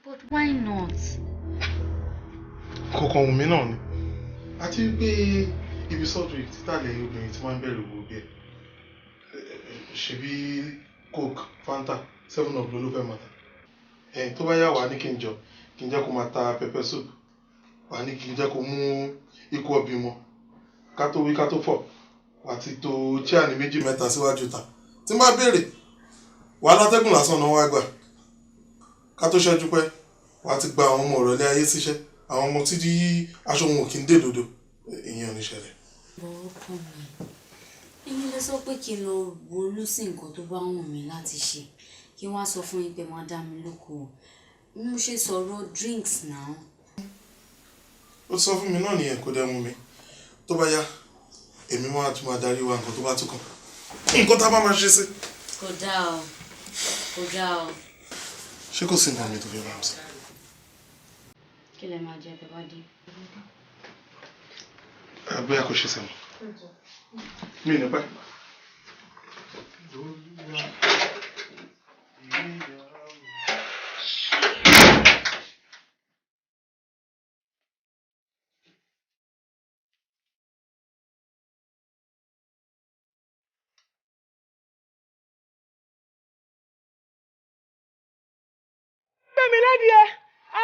But why not? Kọ̀ọ̀kan wù mí náà ni. Àti pé ibi surgery títàlẹ̀ obìnrin tí máa ń bẹ̀rẹ̀ owó bí ẹ̀. Ṣebí Coke, Fanta, 7 Up ló fẹ́ máa ta. Ẹ̀ tó bá yá wà ní kí n jọ, kí n jẹ́ kó máa ta pepper soup. Wà ní kí n jẹ́ kó mú ikú ọbì mọ́. Ká tó wí ká tó fọ̀. Wà ti to chair ní méjì mẹ́ta síwájú ta. Tí n bá béèrè, wà á látẹ́gùn lásán náà wá gbà. Ká tó ṣẹ́jú pẹ́, wà á ti gba àwọn ọmọ ọ̀rọ̀lẹ́ ayé síṣẹ́. Àwọn ọmọ tí aṣọ wọn ò kí ń dè dodo. Ìyẹn ò ní ṣẹlẹ̀. Bọ̀ ọkọ mi, ẹ̀yin lè sọ pé kí n lọ ronú sí nǹkan tó bá wù mí láti ṣe. Kí wọ́n á sọ fún yín pé máa dá mi lóko. Bí mo ṣe sọ̀rọ̀ drinks now. Ó sọ fún mi náà nìyẹn, kò dẹ̀ mú mi. Tó bá yá, èmi máa tún máa darí wa nǹkan tó bá tún kàn. Nǹkan tá a bá máa ṣe sí. Kò dáa o, kò dáa o. Ṣé kò sí nǹkan mi tó fẹ́ bá mi sọ? Kí lẹ máa jẹ tẹ́ bá dé? Ẹ bóyá kò ṣe sẹ́wọ̀n. Mi ò ní pẹ́. Gbẹ̀mí lẹ́dí ẹ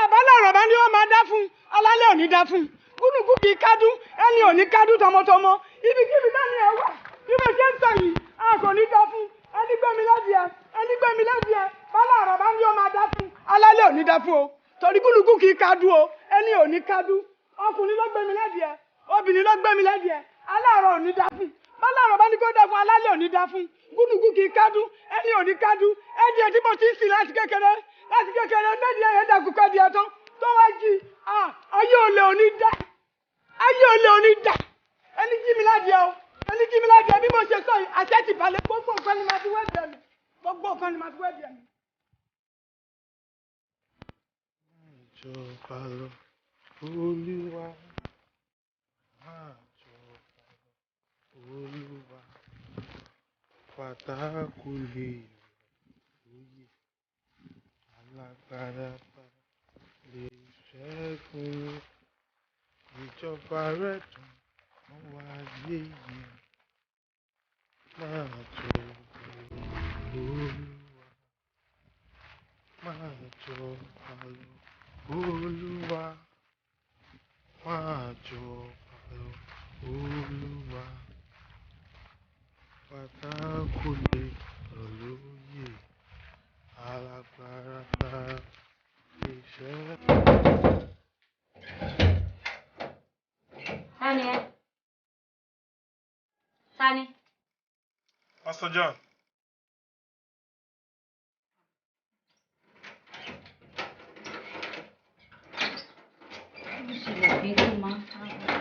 àbálàrọ̀ bá ní wọ́n máa dá fún alálẹ̀ òní dá fún gúnùgún kì í kádùn ẹni òní kádùn tọmọtọmọ ibikíbi dání ẹ wà bí mo ṣe ń sọ yìí a kò ní dá fún ẹni gbẹ̀mí lẹ́dí ẹ ẹni gbẹ̀mí lẹ́dí ẹ bálàrọ̀ bá ní wọ́n máa dá fún alálẹ̀ òní dá fún o torí gúnùgún kì í kádùn o ẹni òní kádùn ọkùnrin ló gbẹ̀mí lẹ́dí ẹ obìnrin ló gbẹ̀mí lẹ́dí ẹ aláàrọ̀ òní dá fún bálàrọ̀ bá ní kó dá fún alálẹ̀ òní dá fún gúnùgún kì í kádùn ẹni òní kádùn ẹdí ẹ tí mo ti ń sìn láti kékeré láti kékeré lẹ́dí ẹ̀yẹ dàgùkọ di ẹ̀tọ́ tó wá jí ayé olè òní dá ayé olè òní dá ẹni jí mi ládìẹ o ẹni jí mi ládìẹ bí mo ṣe sọ yìí àṣẹ ti balẹ̀ gbogbo nǹkan ni màá fi wẹ́ bẹ̀rẹ̀ mi gbogbo nǹkan ni màá fi wẹ́ bẹ̀rẹ̀ mi. Ìjọba lọ, Olúwa, máa jọba lọ, Olúwa, fàdákù lè lóye, alágbára bá lè ṣẹ́gun, ìjọba rẹ̀ dùn mọ́ wa yéye, máa jọba lọ, Olúwa, máa jọba lọ, Olúwa, máa jọba lọ, Olúwa, fàdákù lè rọ̀ lóyè, alágbára bá lè ṣẹ́gun. Tani ẹ? Tani? Pastor John. Ó ṣẹlẹ̀ pé kó máa ń káàbọ̀.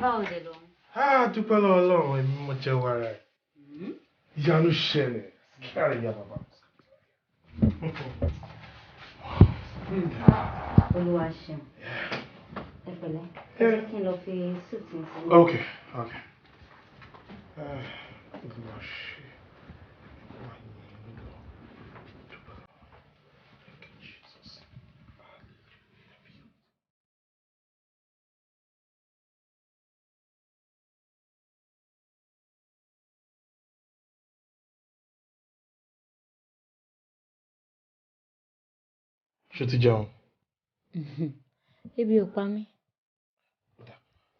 Báwo dẹ̀ lọ? Ah, dúpẹ́ lọ́wọ́ Ọlọ́run, èmi mo jẹ́wọ́ ara ẹ̀. Ìyanu ṣẹlẹ̀, kíárì ìyá bàbá. Olúwa ṣeun. Ẹ pẹ̀lẹ́. Ẹ jẹ́ kí n lọ fi suit mi sí. Okay, okay. Ah, Olúwa ṣe, wà ní lọ. Dúpẹ́ lọ́wọ́. Thank you, Jesus. Ṣé o ti jẹun? Ebi ò pa mí.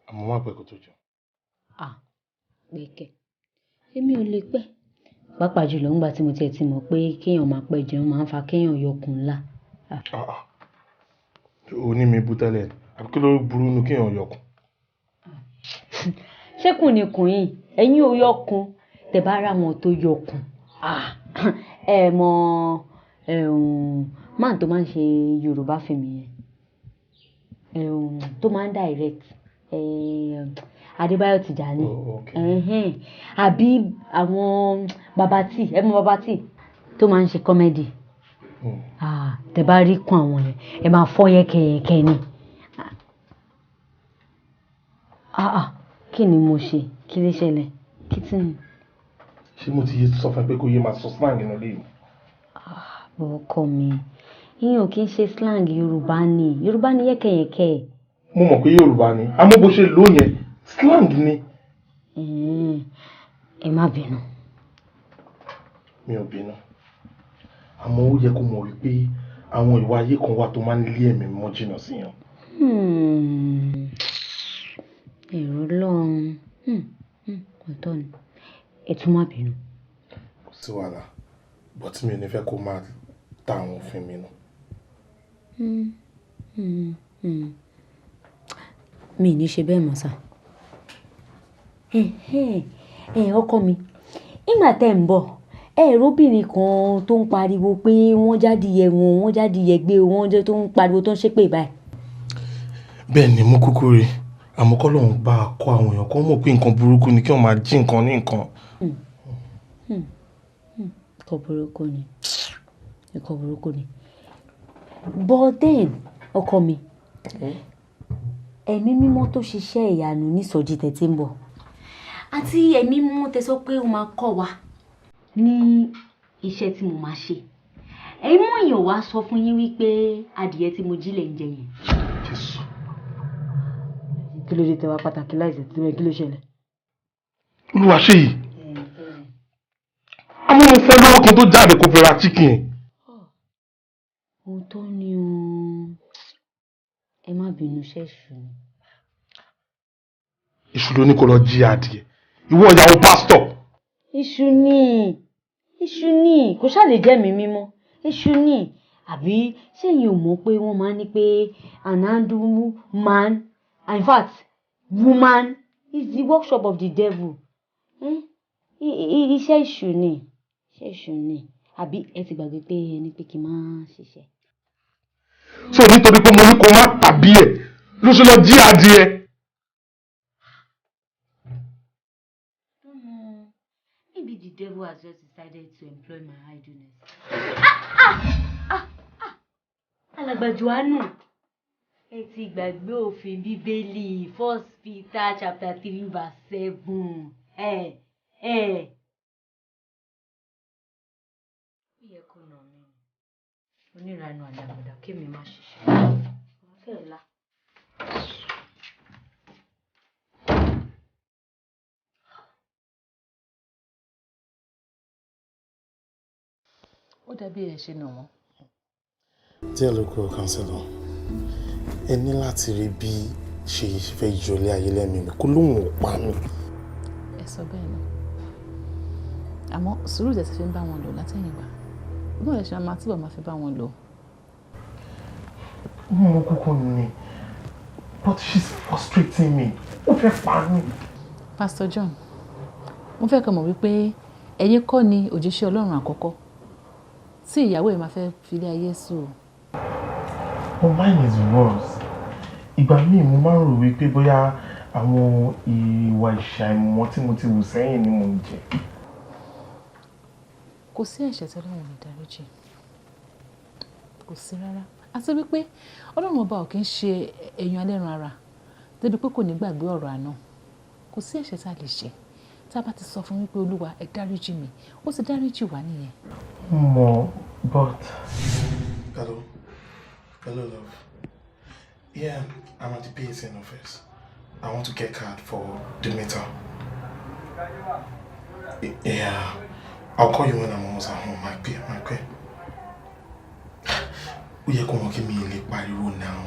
Àmọ́ má pẹ́ kó tó jẹun. À, gbẹ̀kẹ̀. Èmi ò lè pẹ́. Pàápàá jùlọ nígbà tí mo tiẹ̀ ti mọ̀ pé kéèyàn máa pẹ́ jẹun máa ń fa kéèyàn yọkùn ńlá. Ah ah. O ní mi bú tẹ́lẹ̀, àbí kí ló burú nu kéèyàn yọkùn? Ṣé kùn ni kùn yìí? Ẹ̀yin ò yọkùn. Tẹ bá rà wọn tó yọkùn. Ah, ẹ mọ man tó máa ń ṣe Yorùbá fíìmù yẹn. Tó máa ń direct. Adébáyọ̀ Tìjàní. Oh, okay. Ẹ̀hẹ́n. Àbí àwọn Baba Tee, ẹ mọ Baba Tee tó máa ń ṣe comedy. Ah, tẹ bá rí kún àwọn yẹn, ẹ máa fọ́ yẹ́kẹ́yẹ́kẹ́ ni. Ah ah, kí ni mo ṣe? Kí ló ṣẹlẹ̀? Kí tí ni? Ṣé mo ti yé sọ fún ẹ pé kó yé máa sọ slang nínú ilé yìí? Ọkọ mi, ìyẹn ò kí ń ṣe slang. Yorùbá ni, Yorùbá ni yẹ́kẹ̀yẹ̀kẹ́. Mo mọ̀ pé Yorùbá ni, àmọ́ bó ṣe lò yẹn, slang ni. Ẹ má bínú. Mi ò bínú, àmọ́ ó yẹ kó mọ̀ wípé àwọn ìwà ayé kan wà tó máa ń lé ẹ̀mí mọ́ jìnnà sí yàn. Èrò lọ́run, ọ̀tọ̀ ni, ẹ tún má bínú. Kò sí wàhálà, but mi ò ní fẹ́ kó máa ta àwọn òfin mi nù. Mi ì ní ṣe bẹ́ẹ̀ mọ́ sá. Ẹ ọkọ mi, nígbà tẹ́ ń bọ̀, ẹ róbìnrin kan tó ń pariwo pé wọ́n jáde yẹ wọn, wọ́n jáde yẹ gbé wọn, tó ń pariwo, tó ń ṣépè báyìí. Bẹ́ẹ̀ ni, mú kúkú rí, àmọ́ kọ́ lóun bá a kọ́ àwọn èèyàn kó mọ̀ pé nǹkan burúkú ni kí wọ́n máa jí nǹkan ní nǹkan. Nǹkan burúkú ni, nǹkan burúkú ni. But then, ọkọ mi, ẹ̀mí mímọ́ tó ṣiṣẹ́ ìyanu nísọjí tẹ̀ tí ń bọ̀ àti ẹ̀mí mímọ́ tẹ sọ pé ó máa kọ́ wa ní iṣẹ́ tí mo máa ṣe, ẹ̀yin mọ̀ èèyàn wá sọ fún yín wípé adìyẹ tí mo jí lẹ̀ ń jẹ yẹn. Jésù. Kí ló dé tẹ wá pàtàkì láìsí tí kí ló ṣẹlẹ̀? Olúwa ṣe yìí, àmọ́ mo fẹ́ lọ́wọ́ kí n tó jáde kó fi ra chicken. Òótọ́ ni o, ẹ má bínú, ṣẹ́ṣù ni. Èṣù ló ní kó lọ jí adìyẹ, ìwọ ìyàwó pásítọ̀. Èṣù ni, èṣù ni, kò ṣáà lè jẹ́ mi mímọ́, èṣù ni. Àbí ṣẹ́yìn ò mọ̀ pé wọ́n máa ń ní pé an idle man, in fact woman, is the workshop of the devil? Iṣẹ́ èṣù ni, iṣẹ́ èṣù ni. Àbí ẹ ti gbàgbé pé ẹni pé kí n máa ṣiṣẹ́? So nítorí pé mo ní kó má tàbí ẹ ló ṣe lọ jí adìyẹ. Maybe the devil has just decided to employ my idleness. Alàgbà Jòhánù, ẹ ti gbàgbé òfin Bíbélì, 1 Peter chapter 3 verse 7. Ẹ ẹ. Ó yẹ kó nà mí ni. Onírànú àdàbàdà kémi má ṣiṣẹ́. Mo fẹ́ la. Ó dàbí ẹ ṣe nà wọ́n. Díẹ̀ ló kúrò, counselor. Ẹ ní láti rí bí ṣe fẹ́ yọlé ayé lẹ́mìí mi kó lóun ò pa mí. Ẹ sọ bẹ́ẹ̀ náà, àmọ́ sùúrù tẹ̀ ti fi ń bá wọn lò látẹ̀yìnwá bí wọ́n lè ṣe máa túbọ̀ máa fi bá wọn lò. Mo kúkú ni, but she's frustrating me, ó fẹ́ pa mí. Pastor John, mo fẹ́ kẹ́ mọ̀ wípé ẹ̀yin kọ́ ni òjíṣẹ́ Ọlọ́run àkọ́kọ́ tí ìyàwó ẹ̀ máa fẹ́ filé ayé sùn o. But mine is worse. Ìgbà míì mo máa ń rò wípé bóyá àwọn ìwà ìṣàìmọ̀ tí mo ti wù sẹ́yìn ni mò ń jẹ. Kò sí ẹ̀ṣẹ̀ tí Ọlọ́run ò lè dáríjì, kò sí rárá, àti wípé Ọlọ́run ọba ò kí ń ṣe èèyàn ẹlẹ́ran ara débi pé kò ní gbàgbé ọ̀rọ̀ àná. Kò sí ẹ̀ṣẹ̀ tá a lè ṣe, tá a bá ti sọ fún wípé, "Olúwa, ẹ dáríjì mi," ó ti dáríjì wá nìyẹn. Mo but. Hello. Hello, love. Yeah, I'm at the PSN office. I want to get card for the meter. Yeah. I'll call you when I'm almost at home. My pay, my pay. Ó yẹ kó mọ̀ kí mi lè pariwo náà.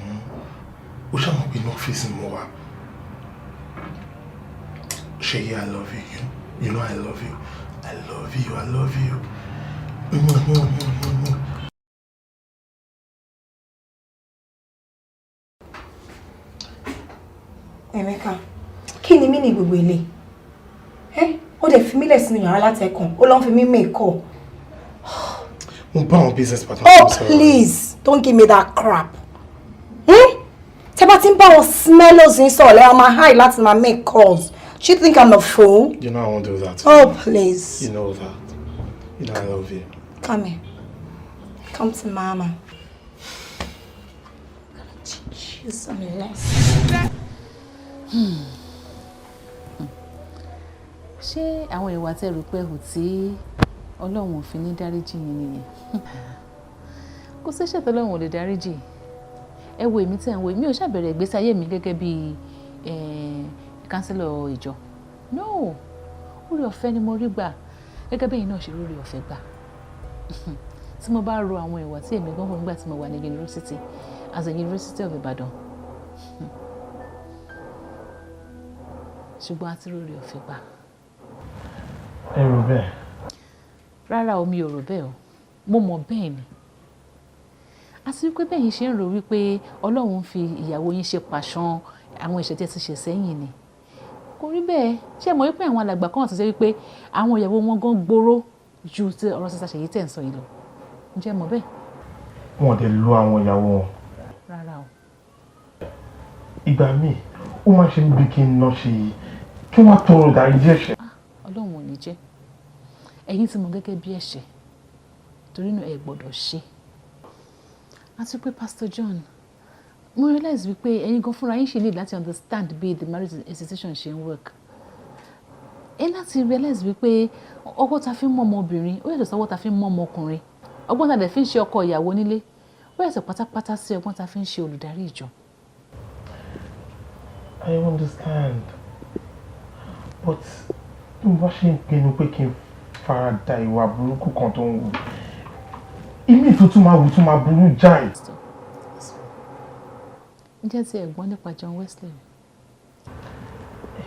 Ó ṣàmọ̀ pé inú ọ́fíìsì mo wà. Ṣèyí, I love you. You know I love you. I love you. I love you. Mwah, mwah, mwah, mwah, mwah. Emeka, kí ni mí ní gbogbo ilé? Ẹ́ ó dẹ̀ fi mí lẹ̀ sínú yàrá látẹ̀kùn, ó lọ ń fi mí make call. Mo bá àwọn business partner Oh mi sọ̀rọ̀. please, don't give me that crap. Hmm? Tẹ́ bá ti ń bá àwọn smellos yín sọ̀rọ̀ lẹ́yìn máa hide láti máa make calls. Do you think I'm a fool? You know I won't do that. Oh please. You know that. You know I love you. Come here. Come to mama. I'm gonna teach you some lessons. Ṣé àwọn ìwà tẹ́ rò pé hù tí Ọlọ́run ò fi ní dáríjì yín nìyẹn? Kò sí ẹ̀ṣẹ̀ tọ́lọ́run ò lè dáríjì. Ẹ wo èmi tí ẹ̀ ń wo, èmi ò ṣàbẹ̀rẹ̀ ìgbésí ayé mi gẹ́gẹ́ bí counselor ìjọ. No, oore ọ̀fẹ́ ni mo rí gbà gẹ́gẹ́ bí ẹ̀yin náà ṣe rí oore ọ̀fẹ́ gbà. Tí mo bá ro àwọn ìwà tí èmi gan hù nígbà tí mo wà ní university, as a University of Ibadan, ṣùgbọ́n a ti rí oore ọ̀fẹ́ gbà. Ẹ rò bẹ́ẹ̀? Rárá o, mi ò rò bẹ́ẹ̀ o. Mo mọ̀ bẹ́ẹ̀ ni. Àti wípé bẹ́ẹ̀ yín ṣe ń rò wípé Ọlọ́run fi ìyàwó yín ṣe pàṣán àwọn ẹ̀ṣẹ̀ tí ẹ ti ṣẹ̀ sẹ́yìn ni. Kò rí bẹ́ẹ̀. Ṣé ẹ mọ̀ wípé àwọn alàgbà kan wà tó jẹ́ wípé àwọn ìyàwó wọn gan gbóró ju ti ọ̀rọ̀ Sister Ṣèyí tẹ̀ ń sọ yìí lọ? Ǹjẹ́ ẹ mọ̀ bẹ́ẹ̀? Wọn ò dẹ̀ lo àwọn ìyàwó wọn. Rárá o. Ìgbà míì, ó máa ń ṣe mí bí kí n ná ṣe yìí, kí wọ́n á tọrọ ìdáríjì ẹ̀ṣẹ̀. Ah, Ọlọ́run ò ní jẹ́. Ẹ̀yin ti mọ̀ gẹ́gẹ́ bí ẹ̀ṣẹ̀, torí náà ẹ gbọ́dọ̀ ṣe. Àti pé Pastor John, mo realize wípé ẹ̀yin gan fúnra yín ṣì need láti understand bí the marriage institution ṣe ń work. Ẹ láti realize wípé ọwọ́ ta fi ń mọ́ ọmọbìnrin ó yàtọ̀ sí ọwọ́ ta fi ń mọ́ ọmọkùnrin. Ọgbọ́n ta dẹ̀ fi ń ṣe ọkọ ìyàwó nílé ó yàtọ̀ pátápátá sí ọgbọ́n ta fi ń ṣe olùdarí ìjọ. I understand. But bí mo bá ṣe ń pinnu pé kí n fara da ìwà burúkú kan tó ń wù, ìmí tó tún máa wù tún máa burú jáì. Ǹjẹ́ tí ẹ gbọ́ nípa John Wesley?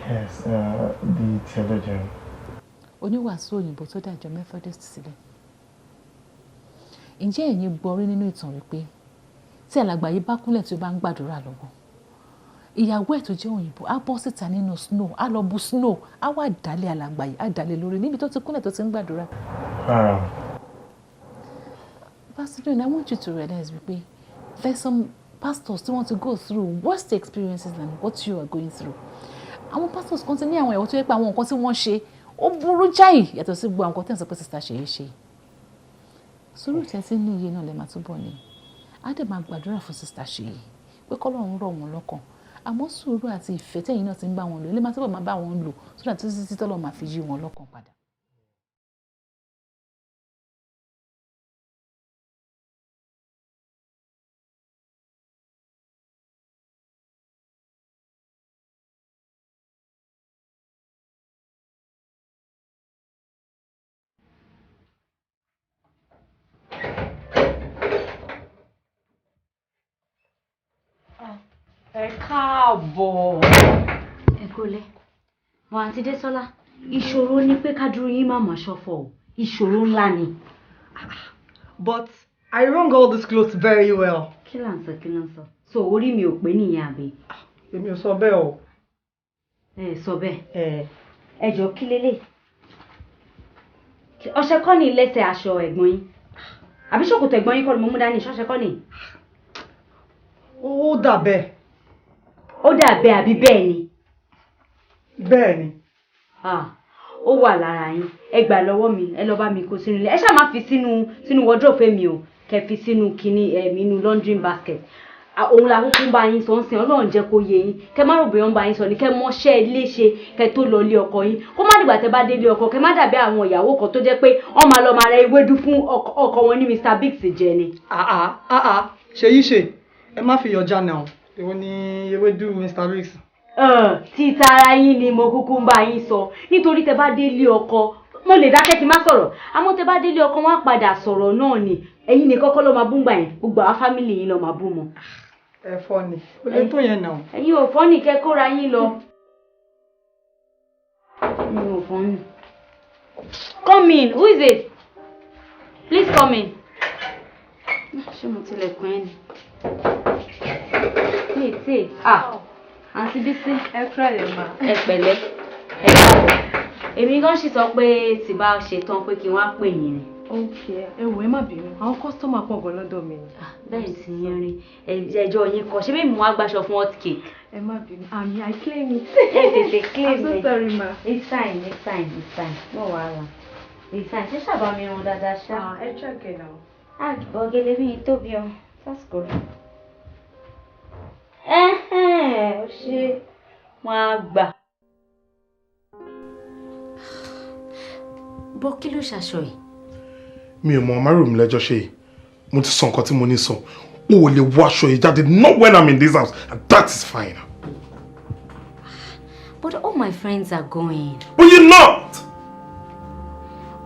Yes, the theologian. Oníwàásù òyìnbó tó dá ìjọ Methodist sílẹ̀. Ǹjẹ́ ẹ̀yin gbọ́ rí nínú ìtàn wípé tí alàgbà yìí bá kúnlẹ̀ tí ó bá ń gbàdúrà lọ́wọ́, ìyàwó ẹ̀ tó jẹ́ òyìnbó á bọ́ síta nínú snow, á lọ bu snow, á wà dálé alàgbà yìí, á dálé lórí níbi tó ti kúnlẹ̀ tó ti ń gbàdúrà? Rárá. Pastor John, I want you to realize wípé there's some pastors tí wọ́n ti go through worst experiences than what you are going through. Àwọn pastors kan ti ní àwọn ìyàwó tó yẹ pé àwọn nǹkan tí wọ́n ṣe ó burú jáì yàtọ̀ sí gbogbo àwọn nǹkan tí wọ́n sọ pé Sister Ṣèyí ṣe. Sùúrù tẹ́tí ní iye náà lè máa túbọ̀ ní. Á dẹ̀ máa gbàdúrà fún Sister Ṣèyí pé kọ́lọ́run rọ̀ wọ́n lọ́kàn. Àmọ́ sùúrù àti ìfẹ́ tẹ̀yin náà ti ń bá wọn lò, lè máa túbọ̀ máa bá wọn lò so that títí tí tọ́lọ́run máa fi yí wọn lọ́kàn padà. Ẹ káàbọ̀. Ẹ kúlẹ̀. Mọ àǹtí Désọ́lá, ìṣòro ni pé kádúró yín má máa ṣọ̀fọ̀ o. Ìṣòro ńlá ni. But I wrung all these clothes very well. Kí là ń sọ, kí ló ń sọ? So orí mi ò pé nìyẹn, àbí? Èmi ò sọ bẹ́ẹ̀ o. Ẹ sọ bẹ́ẹ̀. Ẹ. Ẹ jọ, kí lélẹ̀? Ọṣẹ kọ́ ni lẹ́sẹ̀ aṣọ ẹ̀gbọ́n yín? Àbí ṣòkòtò ẹ̀gbọ́n yín kọ́ ni mo mú dání? Ṣọ́ṣẹ kọ́ ni? Ó dà bẹ́ẹ̀. Ó dà bẹ́ẹ̀ àbí bẹ́ẹ̀ ni? Bẹ́ẹ̀ ni. Ah, ó wà lára yín. Ẹ gbà lọ́wọ́ mi, ẹ lọ bá mi kó sínú ilé. Ẹ ṣáà má fi sínú wardrobe mi o. Kẹ fi sínú kinní ẹ̀mí inú laundry basket. Ah, òun la kúkú ń bá yín sọ ń sìn. Ọlọ́run jẹ́ kó yé yín. Kẹ má rò bóyá ń bá yín sọ ni. Kẹ mọṣẹ́ ilé ṣe kẹ tó lọ ilé ọkọ yín. Kó má dìgbà tẹ bá dé ilé ọkọ, kẹ má dàbí àwọn ìyàwó kan tó jẹ́ pé wọ́n máa lọ máa ra ewédú fún ọkọ wọn ní Mr Biggs jẹ ni. Àà àà, ṣe yí ṣe, ẹ má fi yọjà náà. Èwo ni ewédú Mr Biggs? Tí tara yín ni mo kúkú ń bá yín sọ, nítorí tẹ bá dé ilé ọkọ, mo lè dákẹ́ kí n má sọ̀rọ̀, àmọ́ tẹ bá dé ilé ọkọ, wọn á padà sọ̀rọ̀ náà ni. Ẹ̀yin ní kọ́kọ́ ló máa bú gbà yẹn, gbogbo àwọn family yín ló máa bú mọ́. Ẹ fọ́ ni ó lè tó yẹn náà. Ẹ̀yin ò fọ́ ní kẹ́ kóra yín lọ. Ẹ̀yin ò fọ́ ní. Come in, who is it? Please come in. Ṣé mo tilẹ̀kùn ẹ ni? Mi ì tí. Ah, àǹtí Bísí. Ẹ kúrọ̀lẹ́ mà. Ẹ pẹ̀lẹ́, ẹ káàbọ̀. Èmi gan sì sọ pé tí bá ṣe tán pé kí n wá pè yín ni. Ok, ẹ wò, ẹ má bínú, àwọn customer pọ̀ gan lọ́dọ̀ mi ni. Ah, bẹ́ẹ̀ sì yín rí ẹjọ́ yín kọ ṣé bí mo wá gbaṣọ fún hot cake. Ẹ má bínú, àmì I claim it. Ẹ tètè claim. I'm so sorry ma. It's fine, it's fine, it's fine, no wahala, it's fine. Ṣé sábà mi rún dáadáa ṣá? Ah, ẹ check it now. Ah, bọ́gẹ́lẹ́ mi tóbi o, that's good. Ẹ̀hẹ́n, ó ṣe wọ́n á gbà. Gbọ́, kí ló ṣaṣọ yìí? Mi ò mọ, márùn mi lẹ́jọ́ ṣe yìí. Mo ti sọ nǹkan tí mo ní sọ. O ò lè wọ aṣọ yìí jáde, not when I'm in this house, and that is fine. But all my friends are going. But you're not!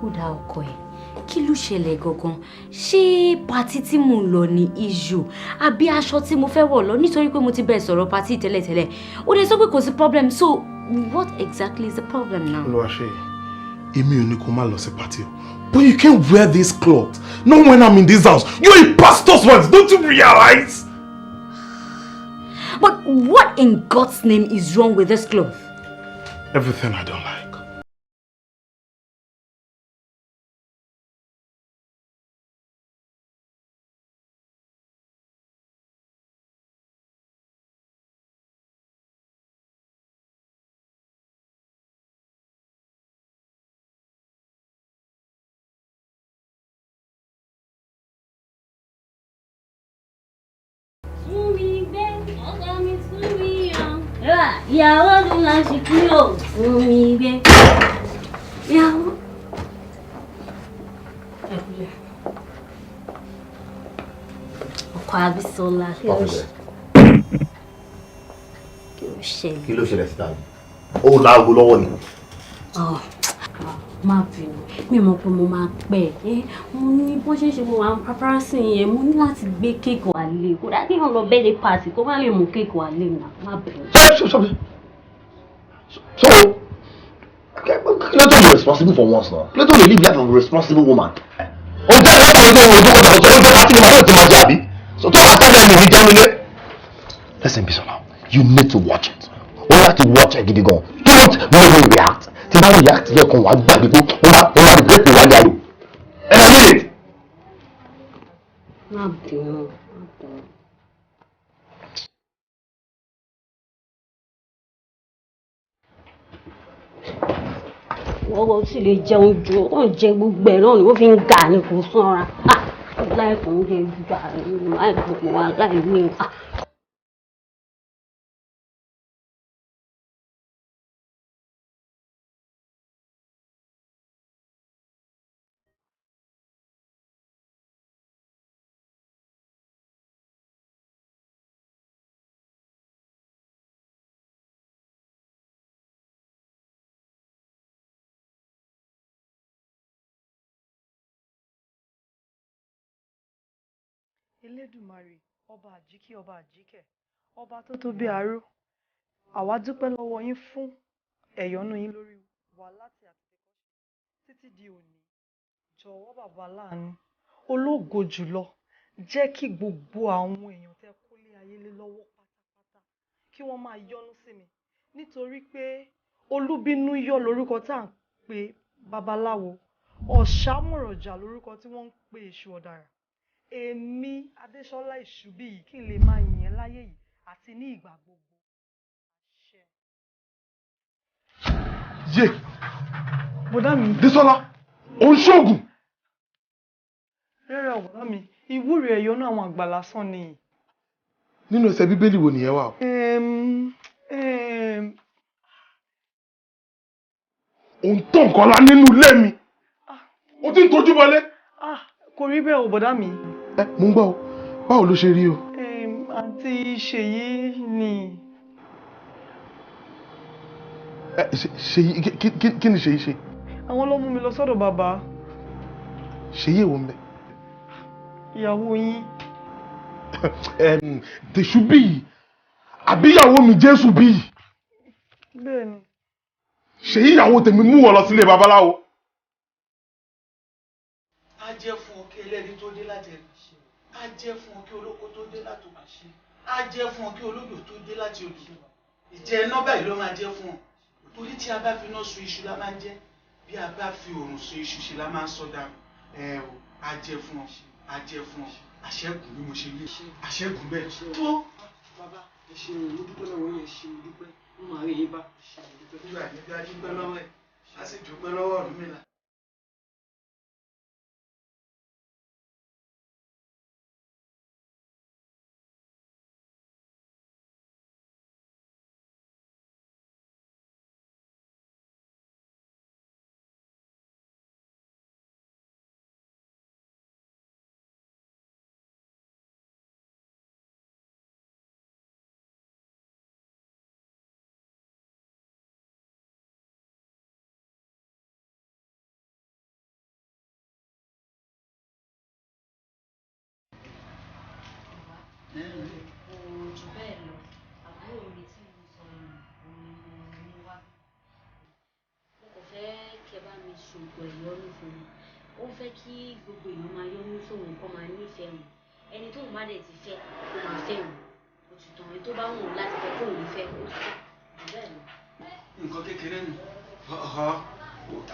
Ó dá ọkọ ẹ̀. Kí ló ṣẹlẹ̀ gangan? Ṣé party tí mò ń lọ ní issue? Àbí aṣọ tí mo fẹ́ wọ̀ lọ nítorí pé mo ti bẹ̀rẹ̀ sọ̀rọ̀ party tẹ́lẹ̀tẹ́lẹ̀? Ó dẹ̀ sọ pé kò sí problem, so what exactly is the problem now? Olúwaṣeyìí, èmi ò ní kó má lọ sí party o. But you can't wear this cloth. Not when I'm in this house. You're a pastor's wife, don't you realize? But what in God's name is wrong with this cloth? Everything I don't like. Tún mi gbé, ọkọ mi tún mi yàn. Ìyàwó mi là ń ṣe kúrò, tún mi gbé. Ìyàwó. Ọkọ Abisola, kí ló ṣe? Kí ló ṣẹlẹ̀? Kí ló ṣẹlẹ̀ síta ni? Ó láago lọ́wọ́ ni. Oh, má bínú, mi mọ̀ pé mo máa pẹ́ ẹ́. Mo ní bó ṣe ń ṣe mo wà ń paparazzi yẹn, mo ní láti gbé kéèkì wálé. Kò dá kéèyàn lọ birthday party kó má lè mú kéèkì wálé náà, má bínú. So, kí ló tó be responsible for once now? Kí ló tó lè live life of a responsible woman? O jẹ́ ìwé ìwé ìwé ìwé ìwé ìwé ìwé àti ìwé ìwé máa jẹ àbí? So tó àtàlẹ́ ẹni ní jẹun ilé. Listen, Bisola, you need to watch it. O láti watch ẹ gidi gan. Don't make me react. Tí bá react lẹ́ẹ̀kan, wàá gbàgbé pé wọ́n máa regret pé wálé ayò. And I mean it. Má bínú, má bínú. Wọ́n sì lè jẹun ju, ó ń jẹ gbogbo ẹ̀ náà ni ó fi ń gà ní kò sanra. Láìpẹ́ ń jẹ gbà láìpẹ́ wà láì ní. Elédùmarè, ọba àjíkí, ọba àjíkẹ́, ọba tó tó bí aró, àwa dúpẹ́ lọ́wọ́ yín fún ẹ̀yọ́nú yín lórí wa láti àtètèkọ́ṣe títí di òní. Jọ̀wọ́ bàbá láàánú ológo jùlọ, jẹ́ kí gbogbo àwọn èèyàn tẹ́ kó lé ayé lé lọ́wọ́ pátápátá kí wọ́n máa yọ́nú sí mi, nítorí pé olúbínú yọ́ lórúkọ tá à ń pe babaláwo, ọ̀ṣàmọ̀rọ̀jà lórúkọ tí wọ́n ń pe èṣù ọ̀dàrà. Èmi Adéṣọlá Èṣùbíyìí kí n lè máa yìn ẹ́ láyé yìí àti ní ìgbà gbogbo. Àṣẹ. Yé! Bọ̀dá mi. Bísọ́lá, ò ń ṣoògùn. Rárá bọ̀dá mi, ìwúre ẹ̀yọ́nú àwọn àgbà lásán ni. Nínú ẹsẹ̀ Bíbélì wo nìyẹn wà o? Ò ń tàn nǹkan lá nínú ilé mi. O ti ń tojú bọlé. Kò rí bẹ́ẹ̀ o bọ̀dá mi. Ẹ, mo ń gbọ́ o, báwo ló ṣe rí o? Àǹtí Ṣèyí ni. Ẹ, Ṣèyí, kí ni Ṣèyí ṣe? Àwọn ló mú mi lọ sọ́dọ̀ bàbá. Ṣèyí èwo ń bẹ? Ìyàwó yín. Tèṣù bí yìí, àbí ìyàwó mi Jésù bí yìí? Bẹ́ẹ̀ni. Ṣèyí ìyàwó tèmi mú wọ lọ sílé babaláwo. Á jẹ́ fún ọ kí ẹlẹ́ni tó dé láti ẹnu, á jẹ́ fún ọ kí olóko tó dé láti oko, á jẹ́ fún ọ kí olódò tó dé láti odò. Ìjẹ iná báyìí ló máa jẹ́ fún ọ, torí tí a bá fi iná sun iṣu la máa ń jẹ, bí a bá fi òòrùn sun iṣu ṣe la máa ń sọ dànù. Ẹ o, á jẹ́ fún ọ, á jẹ́ fún ọ, àṣẹ́gun bí mo ṣe rí, àṣẹ́gun bẹ́ẹ̀ tó. Bàbá, ẹ ṣeun, mo dúpẹ́ lọ́wọ́ yín, ẹ ṣeun, mo dúpẹ́, mo máa rí yín bá. Nígbà níbi a dúpẹ́ lọ́wọ́ ẹ̀, a sì dúpẹ́ lọ́wọ́ Ọ̀rúnmìlà. Kò jù bẹ́ẹ̀ lọ, àbúrò mi tí mo sọ yìí, òun ni mo mú wá. Mo kàn fẹ́ kẹ́ bá mi ṣoògùn ẹ̀yọ́nú fún mi. Ó fẹ́ kí gbogbo èèyàn máa yọ́nú sóun, kó máa nífẹ̀ẹ́ òun. Ẹni tóun bá dẹ̀ ti fẹ́, kó máa fẹ́ òun. Ó ti tàn. Ẹni tó bá wù ú láti fẹ́ kóun fẹ́, ó ti tàn. Jù bẹ́ẹ̀ lọ. Nǹkan kékeré nù ọ̀họ́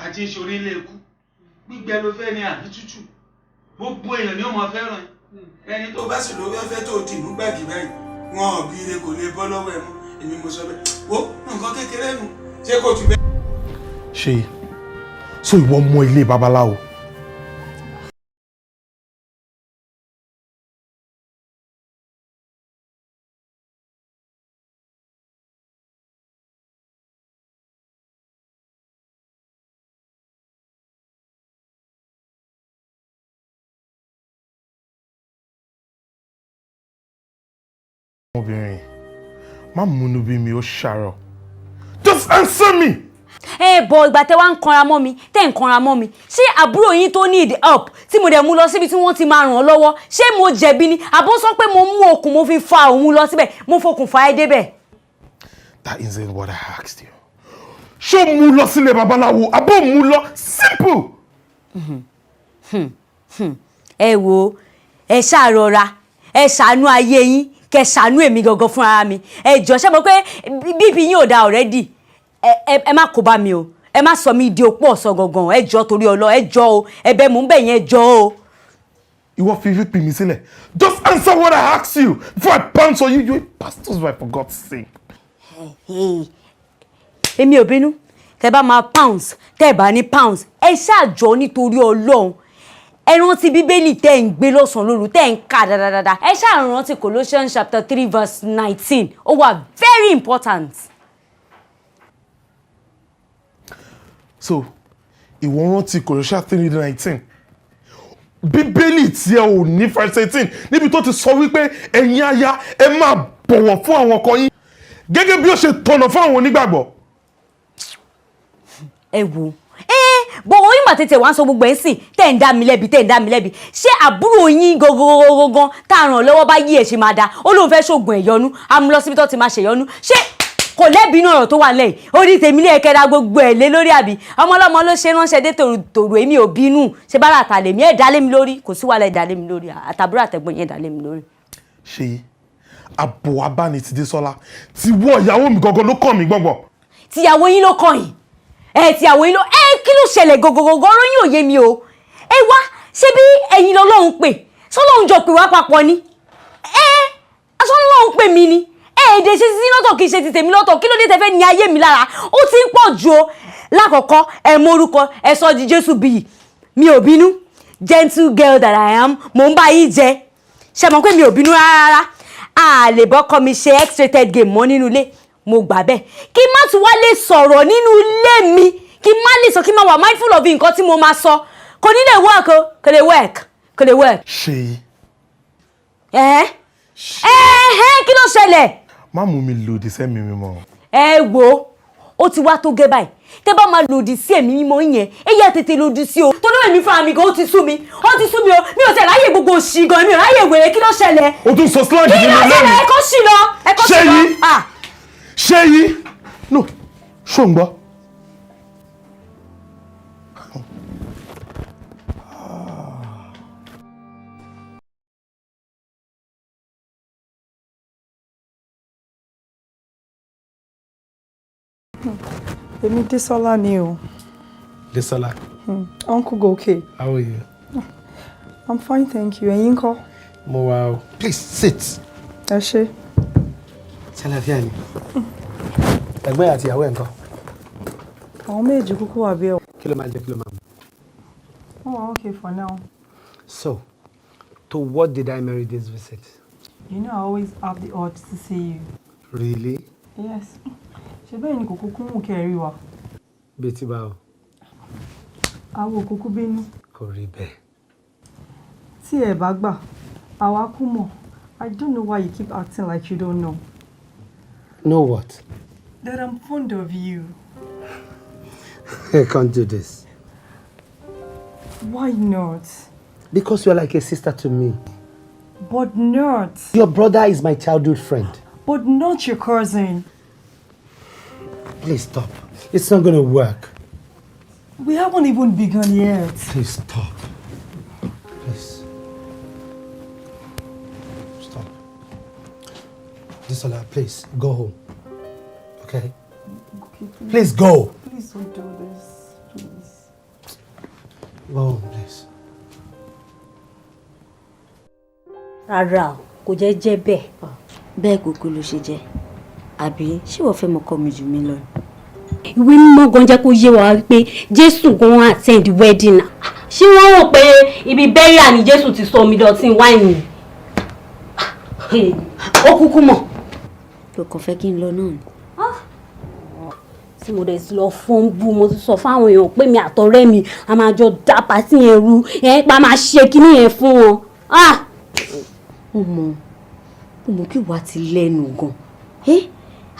àti ìṣòro ilé ikú gbígbẹ ló fẹ́ ni àbí tútù, gbogbo èèyàn ni ó máa fẹ́ràn ẹ. Ẹni tó bá sì ló fẹ́ fẹ́ tó dì mú gbàgì báyìí, wọn ò bí ire, kò lè bọ́ lọ́wọ́ ẹ mọ́. Èmi mo sọ bẹ́ẹ̀. Wo, nǹkan kékeré nù, ṣé kò jù bẹ́ẹ̀. Ṣe so ìwọ mọ ilé babaláwo? Ọmọbìnrin, má múnú bí mi, ó ṣàrọ̀. Just answer me. Ẹ bọ ìgbà tẹ wá ń kanra mọ́ mi, tẹ́ ń kanra mọ́ mi, ṣé àbúrò yín tó need help tí mo dẹ̀ mú lọ síbi tí wọ́n ti máa ràn án lọ́wọ́, ṣé mo jẹ̀bi ni? Àbó sọ pé mo mú okùn, mo fi fa òun lọ síbẹ̀, mo fokùn fa ẹ́ débẹ̀? That isn't what I asked you. Ṣó mú lọ sílé babaláwo àbó mú lọ? Simple. Ẹ wo, ẹ ṣàrọra, ẹ ṣàánú ayé yín, kẹ ṣàánú èmi gangan fúnra mi. Ẹ jọ, ṣé mo pé bp yín ò da already? Ẹ má kó bá mi o. Ẹ má sọ mí di opó ọ̀sán gangan. Ẹ jọ, torí ọlọ, ẹ jọ o, ẹ̀bẹ̀ mò ń bẹ̀ yẹn, ẹ jọ o. Ìwọ fi VP mi sílẹ̀. Just answer what I asked you before I pounce on you. You a pastor's wife, for God's sake. Èmi ò bínú. Tẹ bá máa pounce, tẹ bá ní pounce, ẹ ṣáàjọ nítorí Ọlọ́run, ẹ rántí Bíbélì tẹ́ ń gbé lọ́sàn-án lóru, tẹ́ ń kà dáadáa. Ẹ ṣáà rántí Colossians chapter 3 verse 19. Ó wà very important. So ìwọ rántí Colossians 3:19, Bíbélì tí ẹ ò ní verse 18 níbi tó ti sọ wípé ẹ̀yin aya, ẹ máa bọ̀wọ̀ fún àwọn ọkọ yín gẹ́gẹ́ bí ó ṣe tọ̀nà fún àwọn onígbàgbọ́. Ẹ wo, ẹ bọ̀wọ̀ yín mà tètè wá ń sọ gbogbo ẹ̀ ń sìn, tẹ̀ ń dá mi lẹ́bi, tẹ̀ ń dá mi lẹ́bi. Ṣé àbúrò yín gangan tá a ràn lọ́wọ́ bá yí ẹ̀ ṣe máa da, ó lóun fẹ́ ṣoògùn ẹ̀yọ́nú, a mú lọ síbi tó ti máa ṣèyọ́nú, ṣé kò lẹ́bi inú ọ̀rọ̀ tó wà lẹ́yìn orí tèmi lé ẹ̀kẹ́ra gbogbo ẹ̀ lé lórí, àbí ọmọ ọlọ́mọ ló ṣe ránṣẹ́ dé tòrò? Èmi ò bínú. Ṣe bára àtàlẹ́ mi, ẹ̀ dá lé mi lórí, kò sí wàhálà, ẹ̀ dá lé mi lórí. Àtàbúrò àtẹ̀gbọ́n yẹn, dá lé mi lórí. Ṣe àbò abáni ti Désọ́lá ti wọ ìyàwó mi gangan ló kàn mí gbọ̀ngbọ̀n. Tìyàwó yín ló kàn yín ẹ, tìyàwó yín ló ẹ. Kí ló ṣẹlẹ̀ gọgọgọgọ? Ọ̀rọ̀ yín ò yé mi o. Ẹ wá, ṣé bí ẹ̀yin lọ́lọ́run pè? Sọlọ́run jọ pè wá papọ̀ ni? Ẹ sọlọ́run pè mí ni? Ẹ èdè ṣe sí lọ́tọ̀, kì í ṣe ti tèmi lọ́tọ̀. Kí ló dé tẹ fẹ́ ní ayé mi lára? Ó ti ń pọ̀ ju o. Lákọ̀ọ́kọ́, ẹ mọ orúkọ ẹ sọ di Jésù bíyì. Mi ò bínú, gentle girl that I am, mò ń bá yín jẹ. Ṣe mọ̀ pé mi ò bínú rárá. A lè bọ́kọ mi ṣe x-rated game mọ́ nínú ilé, mo gbà bẹ́ẹ̀. Kí má tún wá lè sọ̀rọ̀ nínú ilé mi, kí má lè sọ, kí má wà mindful of nǹkan tí mo máa sọ, kò ní lè work o, kò lè work, kò lè work. Ṣe ẹ ẹ, kí ló ṣẹlẹ̀? Má mú mi lòdì sẹ́mi mímọ́. Ẹ wo, ó ti wá tó gẹ́ báyìí. Tẹ́ bá máa lòdì sí ẹ̀mí mímọ́ yẹn, ẹ yá tètè lòdì sí o, torí èmi fúnra mi gan, ó ti sú mi, ó ti sú mi o. Mi ò tẹ̀ ráyè gbogbo òṣì gan, mi ò ráyè wèrè. Kí ló ṣẹlẹ̀? O tún sọ slang Kí nínú ló ilé mi. ṣẹlẹ̀? Ẹ kó sí lọ, ẹ kó sí lọ. Ṣèyí. Ah. Ṣèyí, no, ṣó ń gbọ́? Èmi Désọ́lá ni o. Desola, Uncle Goke. How are you? I'm fine, thank you. Ẹ̀yin ńkọ́? Mo wà o. Please sit. Ẹ ṣé. Ṣàlàfíà ni. Ẹ̀gbọ́n àti ìyàwó ẹ̀ ńkọ́? Àwọn méjì kúkú wà bí ẹ. Kí ló máa jẹ, kí ló máa mu? Wọ́n wà okay for now. So, to what did I merit this visit? You know I always have the urge to see you. Really? Yes. Ṣé bẹ́ẹ̀ ni kò kúkú mú kẹ́ ẹ rí wa? Bíi ti báwo? Àwọn òkúkú bínú. Kò rí bẹ́ẹ̀. Tí ẹ bá gbà, àwa kú mọ̀. I don't know why you keep acting like you don't know. Know what? That I'm fond of you. I can't do this. Why not? Because you're like a sister to me. But not. Your brother is my childhood friend. But not your cousin. Please stop. It's not gonna work. We haven't even begun yet. Please stop. Please. Stop. Bisola, please go home. Okay? Okay, please. Please go. Please don't do this. Please. Go home, please. Rárá o, kò jẹ́ jẹ́ bẹ́ẹ̀. Bẹ́ẹ̀ kúkú ló ṣe jẹ́. Àbí ṣé wọ́n fẹ́ mọ ọkọ mi jù mí lọ ni? Ìwé mímọ́ gan jẹ́ kó yé wa wípé Jésù gan attend wedding. Ṣé wọ́n rò pé ibi burial ni Jésù ti sọ omi dọ̀tí wáìnì? Ó kúkú mọ̀. Kò kàn fẹ́ kí n lọ náà ni. Tí mo dẹ̀ ti lọ fún bú, mo ti sọ fáwọn èèyàn pé mi àtọ̀rẹ́ mi a máa jọ dá party yẹn rú ẹ̀, pa máa ṣe kinní yẹn fún wọn. Ah! Ó mọ̀ kí wàá ti lẹ́nu gan. Ẹ́,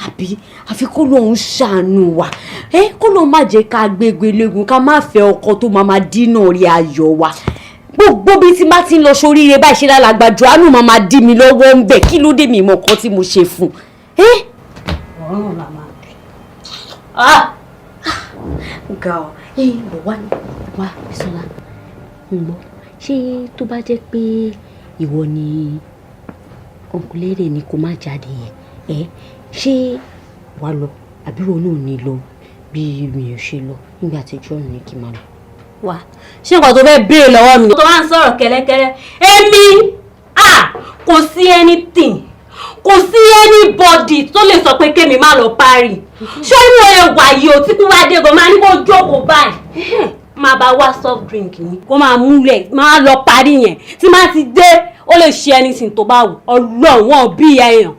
àbí àfi kó lóun ṣàánú wa, ẹ́, kó lóun má jẹ́ ká gbégbé léegun, ká má fẹ́ ọkọ tó máa máa dínà orí ayọ̀ wa. Gbogbo bí tí má ti ń lọ sóríire báyìí, ṣe lálàgbà Jòhánù máa máa dí mi lọ́wọ́ ń bẹ̀. Kí ló dé? Mi ìmọ̀ kan tí mo ṣe fún un. Ọ̀run la máa bẹ̀. Ah! Ga ọ ẹ bọ̀ wá wá, Bísọ́lá, ń gbọ́, ṣé tó bá jẹ́ pé ìwọ ni Uncle Lérè ni kó má jáde yẹn ẹ, ṣé wàá lọ àbí wọn náà ní lọ bí mi ò ṣe lọ nígbà tí John ní kí n máa lọ? Wá, ṣé nǹkan tó fẹ́ béèrè lọ́wọ́ mi tó máa ń sọ̀rọ̀ kẹ́lẹ́kẹ́lẹ́? Èmi, ah, kò sí anything, kò sí anybody tó lè sọ pé kémi má lọ party. Ṣé inú ẹ wà yìí o? Tí kú wá dé gan, máa ní kó jókòó báyìí, máa bá wá soft drink mi, kó máa múlẹ̀, máa lọ party yẹn. Tí máa ti dé, ó lè ṣe anything tó bá wù. Ọlọ́run, wọn bí èèyàn.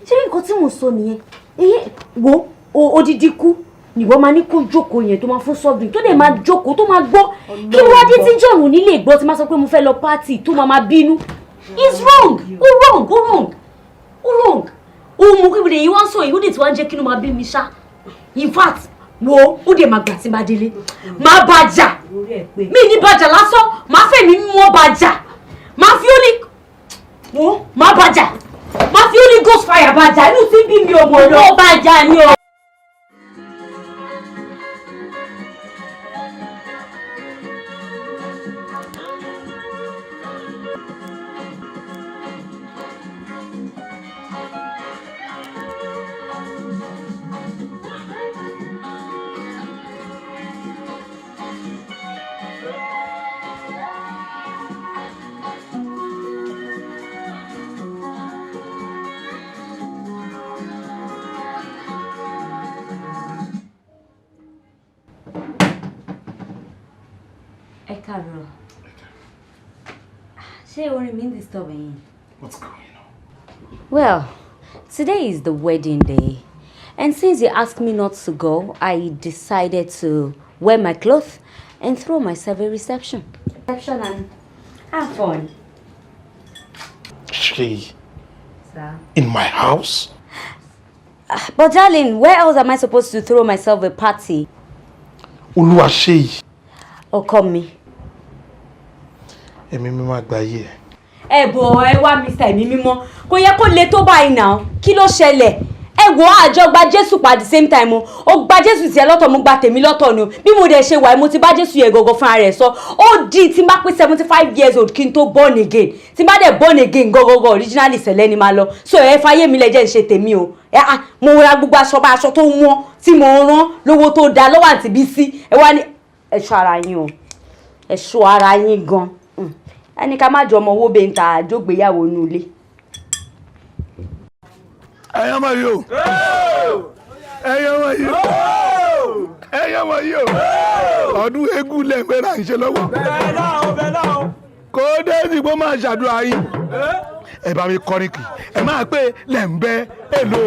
Ṣé nǹkan tí mo sọ nìyẹn? Wo odidi kú nìwọ máa ní kó jókòó yẹn, tó máa fún soft drink, tó dẹ̀ máa jókòó, tó máa gbọ́. Kí ló wá dé tí John ò ní lè gbọ́ tí máa sọ pé mo fẹ́ lọ party, tó máa máa bínú? It's wrong, ó wrong, ó wrong, ó wrong. Ó mú kí ibùdó yìí wá ń sọ yìí, ó dẹ̀ tí wá ń jẹ́ kí inú máa bí mi ṣá. In fact, wo, ó dẹ̀ máa gbà tí n bá délé, máa bá jà. Mi ní bá jà lásán, máa fẹ́ mi mọ́ bá jà, máa fi ó ní wo, máa bá jà, máa fi Holy Ghost fire bá jà. Inú tí bí mi ò mọ̀ lọ. Ó bá jà ní o. Ẹ káàárọ̀. Ṣé orin mi ń disturb yín? What's going on? Well, today is the wedding day, and since you asked me not to go, I decided to wear my clothes and throw myself a reception. Reception and have fun. Shay, Sir. in my house? But darling, where else am I supposed to throw myself a party? Olúwaṣeyìí. Ọkọ mi. Ẹ̀mí mi máa gba ayé ẹ̀. Ẹ bọ̀, ẹ wá, Mr. Ẹ̀mí Mímọ́, kò yẹ kó le tó báyìí náà. Kí ló ṣẹlẹ̀? Ẹ wo, àjọ gba Jésù pa at the same time o. Ó gba Jésù tiẹ̀ lọ́tọ̀, mo gba tèmi lọ́tọ̀ ni o. Bí mo dẹ̀ ṣe wà, mo ti bá Jésù yẹn gọ̀gọ̀ fúnra rẹ̀ sọ, ó di tí n bá pé 75 years old kí n tó born again. Tí n bá dẹ̀ born again gọ́gọ́gọ́, originally sẹ̀lẹ̀ ni máa lọ. So ẹ fàyè mi lẹ́jẹ̀ ń ṣe tèmi o. Ẹ ah, mo ra gbogbo aṣọ bá aṣọ tó wọ́n tí mo rán lówó tó dáa lọ́wọ́ àǹtí Bísí. Ẹ wá ní ẹ ṣọ́ ara yín o, ẹ ṣọ́ ara yín gan. Ẹni ká má jọ ọmọ owó bẹ́ẹ̀ ń ta àjọgbéyàwó nulẹ̀. Ẹ̀yin ọmọ yìí o, ẹ̀yin ọmọ yìí o, ẹ̀yin ọmọ yìí o, ọdún eégún lẹ́gbẹ̀ẹ́ là ń ṣe lọ́wọ́. Kó dé ìdìbò máa ṣàdúrà yín, ẹ bá mi kọrin kì, ẹ máa pé lẹ́ǹbẹ́ èlò.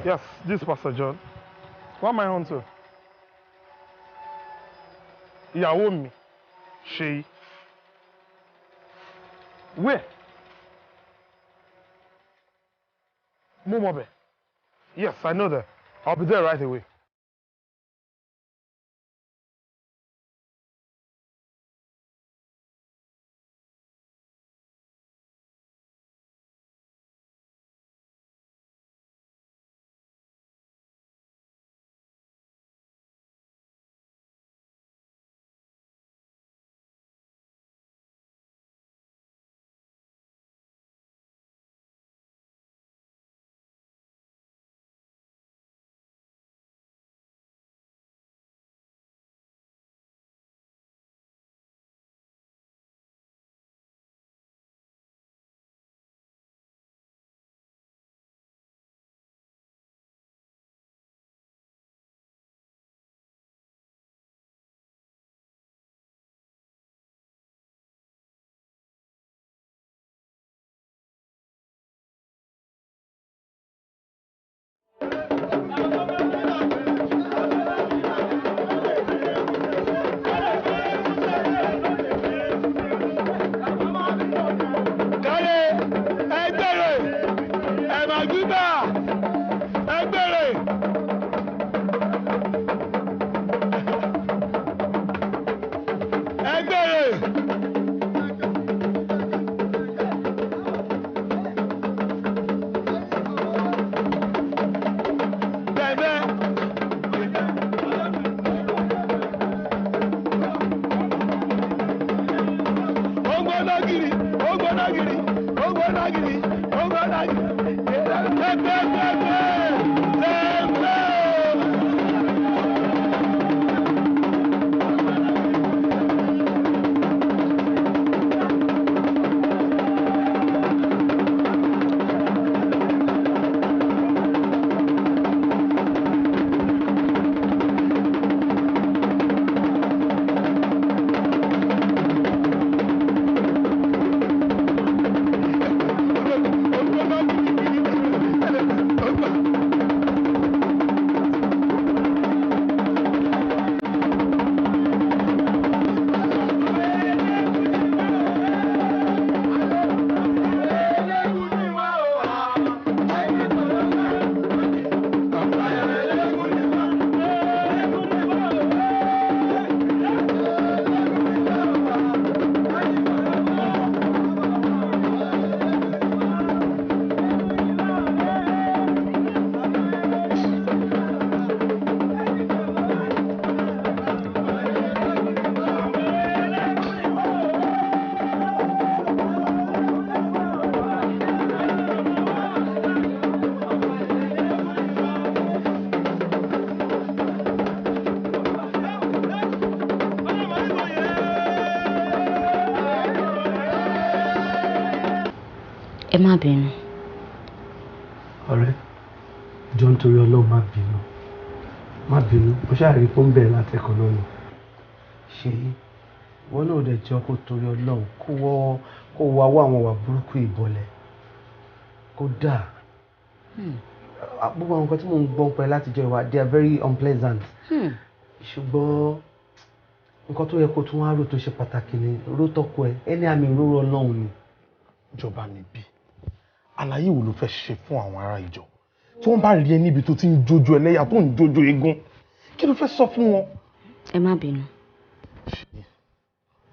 Yes, this is Pastor John. What am I on to? Ìyàwó mi, Ṣèyí. Where? Mo mọ̀ bẹ̀. Yes, I know that. I'll be there right away. Ẹ má bínú. Ọ̀rẹ́, jọ nítorí Ọlọ́run, má bínú, má bínú. Mo ṣáà rí i pé ó ń bẹ̀rẹ̀ látẹ̀kọ̀ náà ni. Ṣèyí, wọn náà dẹ̀ jọ kó torí Ọlọ́run kó wọ́ kó wá wá àwọn ìwà burúkú ìbọ̀lẹ̀ kó dáa. Gbogbo àwọn nǹkan tí mò ń gbọ́n pẹ́ látijọ́ ìwà, they are very unpleasant. Ṣùgbọ́n nǹkan tó yẹ kó tún wá rò tó ṣe pàtàkì ni ró tọ́kọ ẹ ẹni àmì òróró Ọlọ́run ni. Ìjọba mi bí àlàyé wo ló fẹ́ ṣe fún àwọn ará ìjọ tí wọ́n bá rí ẹ níbi tó ti ń jójó ẹlẹ́yà, tó ń jójó eégún? Kí ló fẹ́ sọ fún wọn? Ẹ má bínú.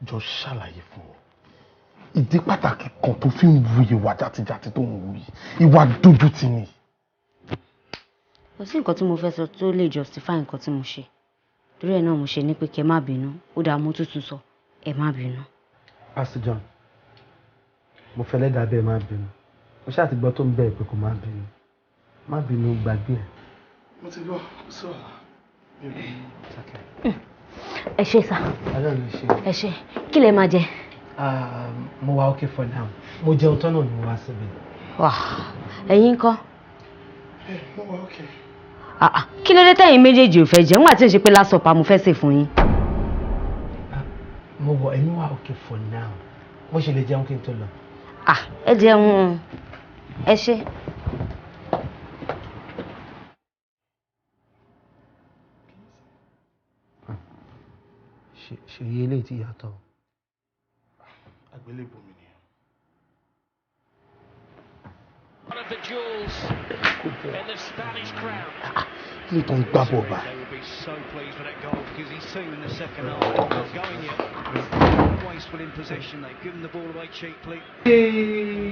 Jọ ṣàlàyé fún wọn ìdí pàtàkì kan tó fi ń wu ìwà játijàti tó ń wù yìí, ìwà dójútì ni. Kò sí nǹkan tí mo fẹ́ sọ tó lè justify nǹkan tí mo ṣe. Torí ẹ̀ náà mo ṣe ní pé kẹ́ má bínú. Ó dáa, mo tuntun sọ, ẹ má bínú. Pastor John, mo fẹ́ lẹ́dàá bẹ́ẹ̀, má bínú. Mo ṣáà ti gbọ́ tó ń bẹ̀rẹ̀ pé kò má bínú, má bínú, gbàgbé ẹ̀. Mo ti gbọ́, kò sí wàhálà. Ẹ ṣé sà. Ọlọ́run ló ṣe. Ẹ ṣé. Kí lẹ máa jẹ? Mo wà okay for now. Mo jẹun tán náà ni mo wá síbi. Wà, ẹ̀yin ńkọ́? Mo wà okay. Ah, ah, kí ló dé tẹ̀yin méjèèjì ò fẹ́ jẹ nígbà tí ò ṣe pé lásọpà mo fẹ́ sè fún yín? Mo wọ, èmi wà okay for now. Mo ṣe lè jẹun kí n tó lọ. Ah, ẹ jẹun o. Ẹ ṣé. Ṣèyí eléyìí ti yàtọ̀. Àgbélébùú mi nìyẹn. One of the jewels in the Spanish crown. Kí ló tó ń gbá bọ̀ báyìí? They will be so pleased with that goal because he's two in the second half. They're not going yet. Wasteful in possession. They've given the ball away cheaply.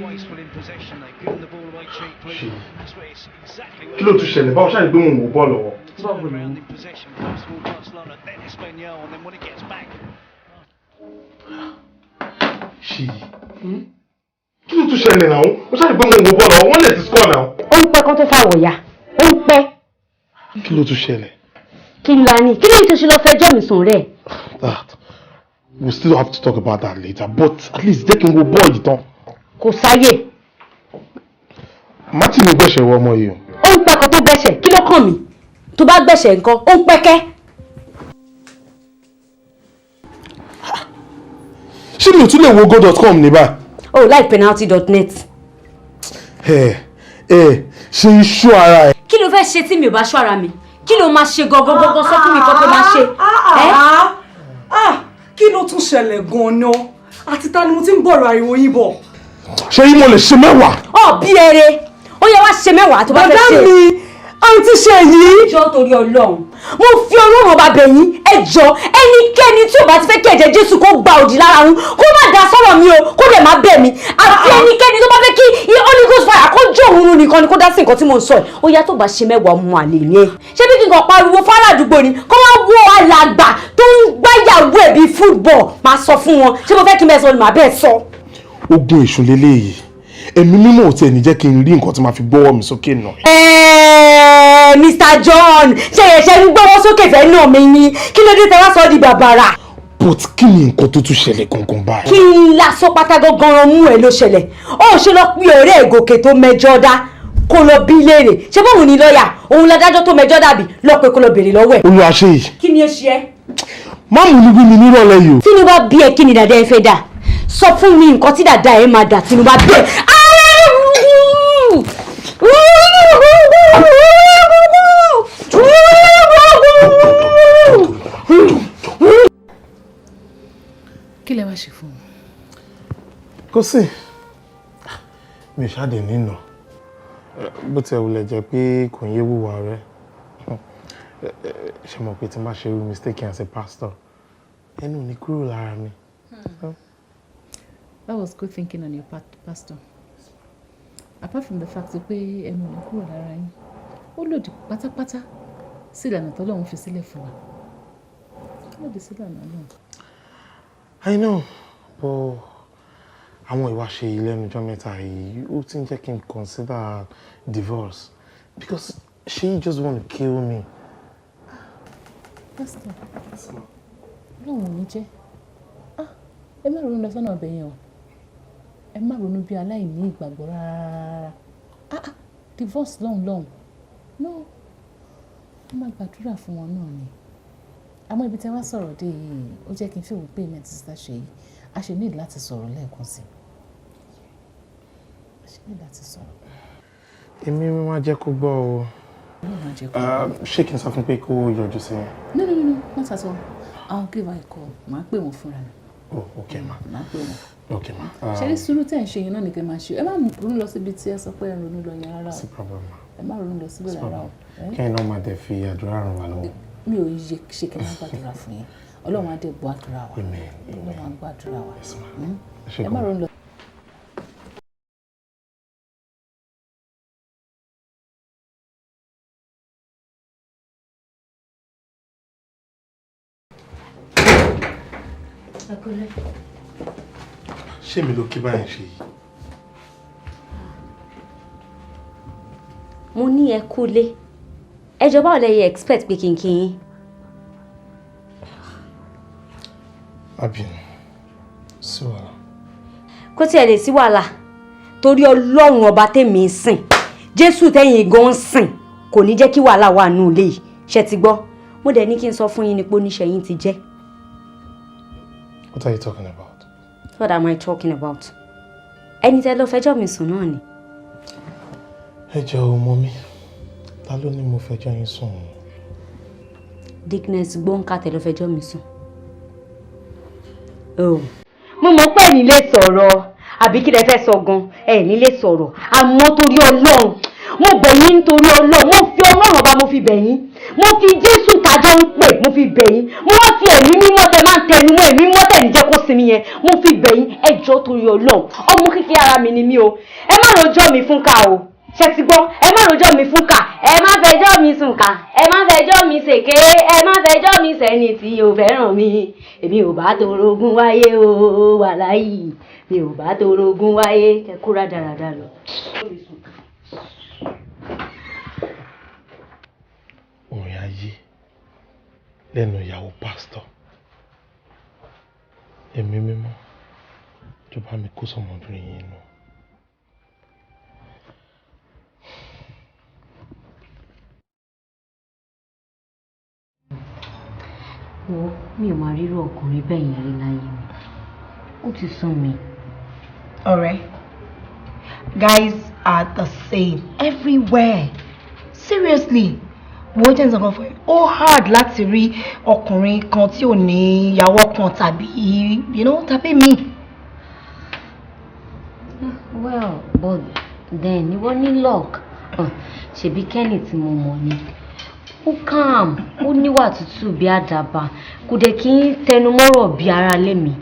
Wasteful in possession. They've given the ball away cheaply. That's where it's exactly where Kí ló tún ṣẹlẹ̀? Báwo ṣáà ní pé mò ń wo bọ́ọ̀lù lọ́wọ́? turn around in possession. First of all, Barcelona, then Espanyol, and then when it gets back. Ṣèyí. Kí ló tún ṣẹlẹ̀ náà? Ó ṣáà ní pé mò ń wo bọ́ọ̀lù lọ́wọ́. Wọ́n lè ti score náà. Ó ń pẹ́ kán tó fàwọ̀ ya, ó ń pẹ́. Kí ló tún ṣẹlẹ̀? Kí n la ni? Kí ló tó ṣe lọ fẹjọ́ mi sùn rẹ̀? That we still have to talk about that later, but at least jẹ́ kí n wo bọ́ọ̀lù yìí tán. Kò sáyè. Martin ló gbẹ̀ṣẹ̀ wọ ọmọ yìí o. Ó ń pẹ́ kan tó gbẹ̀ṣẹ̀, kí ló kàn mí? Tó bá gbẹ̀ṣẹ̀ nǹkan, ó ń pẹ́kẹ́. Ṣé mi ò tún lè wo go.com ní báyìí? O like penalty.net. Ẹ ẹ ṣe iṣu ara ẹ. Kí ló fẹ́ ṣe tí mi ò bá ṣọ́ ara mi? Kí ló máa ṣe gangan gangan? Sọ fún mi nǹkan tó máa ṣe. Ah, kí ló tún ṣẹlẹ̀ gan-an? Àti ta ni mo ti ń gbọ́rọ̀ ariwo yín bọ̀? Ṣé yín mo lè ṣe mẹ́wàá? Ọ bí eré, ó yẹ wá ṣe mẹ́wàá tó bá fẹ́ Bàdá ṣe. mi, àǹtí Ṣèyí. Jọ torí Ọlọ́run, mo fi Ọlọ́run ọba bẹ̀ yín, ẹ jọ, ẹnikẹ́ni tí ò bá ti fẹ́ kí ẹ̀jẹ̀ Jésù kó gba òdì lára òun, kó má dá sọ́rọ̀ mi o, kó dẹ̀ má bẹ̀ mí. Àti ẹnikẹ́ni tó bá fẹ́ kí Holy Ghost fire kó jó òun run nìkan ni kó dá sí nǹkan tí mo ń sọ yìí. Ó yá, tó bá ṣe mẹ́wàá, ọmọ àlè ni ẹ. Ṣé bí kí n kàn pariwo fárá àdúgbò ni kó wá wo alàgbà tó ń gbáyàwó ẹ̀ bíi football? Máa sọ fún wọn. Ṣé mo fẹ́ kí n bẹ́ẹ̀ sọ ni màá bẹ́ẹ̀ sọ. Ogun èṣù leléyìí. Ẹ̀mí mímọ́ ò tiẹ̀ ní jẹ́ kí n rí nǹkan tí màá fi gbọ́wọ́ mi sókè náà. Ẹ̀ẹ́, Mr. John, ṣe ẹ̀ṣẹ̀ ń gbọ́wọ́ sókè fẹ́ náà mi ni? Kí ló dé tẹ wá sọ ọ́ di bàbàrà? But kí ni nǹkan tó tún ṣẹlẹ̀ gangan báyìí? Kí n lásán pátá gangan mú ẹ ló ṣẹlẹ̀. Ó ṣe lọ pé ọ̀rẹ́ ẹ̀ Gòkè tó mẹjọ dá, kó lọ bí léèrè. Ṣé bóun ni lọ́ọ̀yà òun ládájọ́ tó mẹjọ dàbí? Lọ pé kó lọ béèrè lọ́wọ́ ẹ̀. Olúwa ṣe yìí. Kí ni ó ṣe ẹ́? Má mú ní bí mi nírọ̀lẹ́ yìí o. Tínú bá bí ẹ, kí ni dàda ẹ fẹ́ dà? Sọ fún mi nǹkan tí dàda ẹ máa dà tínú bá bí ẹ. Kí lẹ wá ṣe fún un? Kò sí, mi ò ṣáàdì nínà. Bó tiẹ̀ wulẹ̀ jẹ́ pé kò ń yé wùwà rẹ̀, ṣe mọ̀ pé tí n bá ṣe irú mistake as a pastor, ẹnu ò ní kúrò lára mi. That was good thinking on your part, Pastor. Apart from the fact pé ẹnu ò ní kúrò lára yín, ó lòdì pátápátá sí ìlànà tọ́lọ́run fi sílẹ̀ fún wa. Ó lòdì sí ìlànà náà. I know, but àwọn ìwà ṣe yìí lẹ́nu ọjọ́ mẹ́ta yìí, ó ti ń jẹ́ kí n consider divorce because she just want to kill me. Pastor, Ọlọ́run ò ní jẹ́. Ah, ẹ má ronú lọ sọ́nà ọbẹ̀ yẹn o. Ẹ má ronú bí aláìní ìgbàgbọ́ rárá. Ah ah, divorce lọ́hùn lọ́hùn. No, ẹ má gbàdúrà fún wọn náà ni. Àmọ́ ibi tí a wá sọ̀rọ̀ dé yìí, ó jẹ́ kí n feel wípé èmi àti Sister Ṣèyí, a ṣe need láti sọ̀rọ̀ lẹ́ẹ̀kan sí. A ṣe need láti sọ̀rọ̀. Èmi máa jẹ́ kó gbọ́ o. Ọlọ́run á jẹ́ kó gbọ́. Ṣé kí n sọ fún pé kó yọjú sí yẹn? No, no, no, no, not at all. I'll give her a call. Màá pè wọ́n fúnra mi. Oh, okay ma. Màá pè wọ́n. Okay ma. Ṣé ní sùúrù tẹ̀ ń ṣe yẹn náà nìkan máa ṣe. Ẹ má ronú lọ síbi tí ẹ sọ pé ẹ ń ronú lọ yẹn rárá o. Sí problem ma. Ẹ má ronú lọ síbẹ̀ rárá o. Kẹ́hìn náà máa dẹ̀ fi àdúrà ràn wá lọ́wọ́. Mi ò yẹ ṣe kí n má gbàdúrà fún yín. Ọlọ́run á dẹ̀ gbọ́ àdúrà wa. Amen. Ọlọ́run á gbọ́ àdúrà wa. Ẹ ṣé Ẹ má gan. ronú lọ. Ṣé mi ló kí báyìí ṣe yìí? Mo ní ẹ kúlé. Ẹ jọ, báwo lẹ yẹ expect pé kí n kí yín? Má bínú. Sí wàhálà. Kó tiẹ̀ lè sí wàhálà, torí Ọlọ́run ọba tèmi ń sìn, Jésù tẹ́yìn gan ń sìn, kò ní jẹ́ kí wàhálà wà nù ilé yìí. Ṣe ti gbọ́? Mo dẹ̀ ní kí n sọ fún yín ni pé oníṣẹ́ yín ti jẹ́. What are you talking about? What am I talking about? Ẹni tẹ́ lọ fẹjọ́ mi sùn náà ni. Ẹ jọ̀ọ́ ọmọ mi, ta ló ní mo fẹjọ́ yín sùn? Dickness Gbọ́nká tẹ́ lọ fẹjọ́ mi sùn. Mo mọ̀ pé ẹ̀yin lè sọ̀rọ̀, àbí kí lẹ fẹ́ sọ gan? Ẹ̀yin lè sọ̀rọ̀, àmọ́ torí Ọlọ́run, mo bẹ̀ yín, nítorí Ọlọ́run, mo fi Ọlọ́run Ọba, mo fi bẹ̀ yín, mo fi Jésù tájọ́ ń pè, mo fi bẹ̀ yín, mo wá fi ẹ̀mí mímọ́ tẹ máa ń tẹnu mọ́, ẹ̀mí mímọ́ tẹ̀ ní jẹ́ kó sinmi yẹn, mo fi bẹ̀ yín. Ẹ jọ̀ọ́, torí Ọlọ́run, ọmọ kékeré ara mi ni mí o. Ẹ má rojọ́ mi fún ká o. Ṣe ti gbọ́? Ẹ má rojọ́ mi fún ká, ẹ má fẹjọ́ mi sùn ká, ẹ má fẹjọ́ mi ṣèké, ẹ má fẹjọ́ mi sẹ́ni tí o fẹ́ràn mi. Èmi ò bá torogún wáyé o, wàláyì, mi ò bá torogún wáyé. Kẹ kúrò dáradára lọ. Orin ayé lẹ́nu ìyàwó pásítọ̀. Ẹ̀mí mímọ́, tó bá mi kó sọmọbìnrin yìí nù. Wo, mi ò máa rírú ọkùnrin bẹ́ẹ̀ yẹn rí láyé mi. Ó ti sún mi. Ọ̀rẹ́, guys are the same everywhere. Seriously, wo, jẹ́ nǹkan fún ẹ. Ó hard láti rí ọkùnrin kan tí ò ní ìyàwó kan tàbí tàbí mi. Well, but then ìwọ ní luck. Ṣebí Kenny tí mo mọ̀ ni, ó calm, ó níwà tútù bí àdàbà, kò dẹ̀ kí ń tẹnumọ́rọ̀ bí ara lé mi.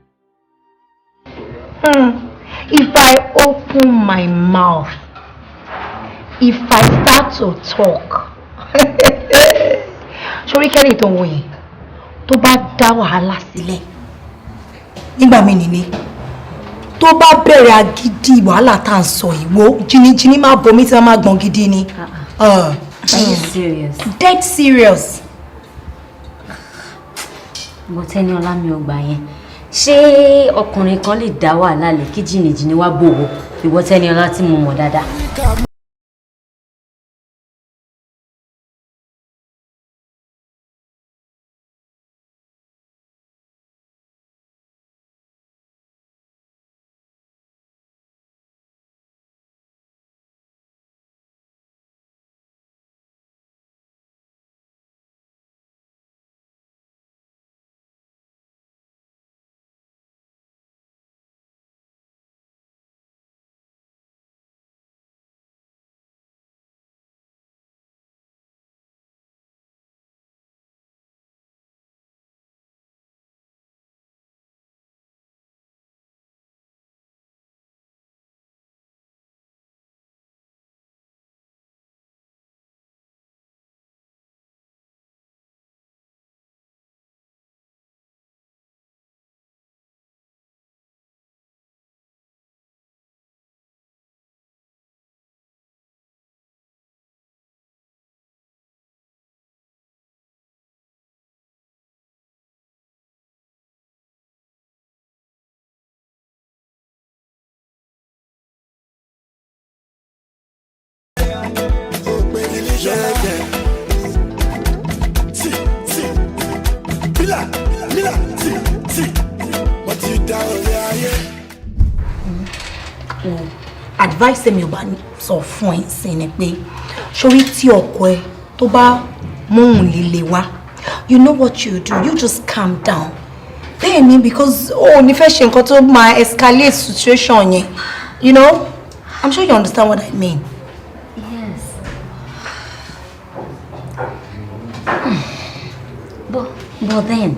If I open my mouth, if I start to talk, sórí Kenny tó ń wò yẹn, tó bá dá wàhálà sílẹ̀ nígbà míì nílé, tó bá bẹ̀rẹ̀ agídí wàhálà tá à ń sọ yìí, wo, jìnnìjìnnì máa bomi tí wọ́n máa gbọ̀n gidi ni. Are you serious? Dead serious. But Ẹniọlá, mi ò gbà yẹn. Ṣé ọkùnrin kan lè dá wàhálà lè kí jìnnìjìnnì wá bò wò? Ìwọ Tẹniọlá tí mo mọ̀ dáadáa. Yeah. Tí tí bílà bílà tí tí mo ti dá orí ayé. Advice mi ò bá sọ fún ẹ sí ni pé, sórí tí ọkọ ẹ tó bá móhùn líle wá, you know what you do, you just calm down. Bẹ́ẹ̀ ni, because o ò ní fẹ́ ṣe nǹkan tó máa escalate situation yẹn. I'm sure you understand what I mean. Yes. But then,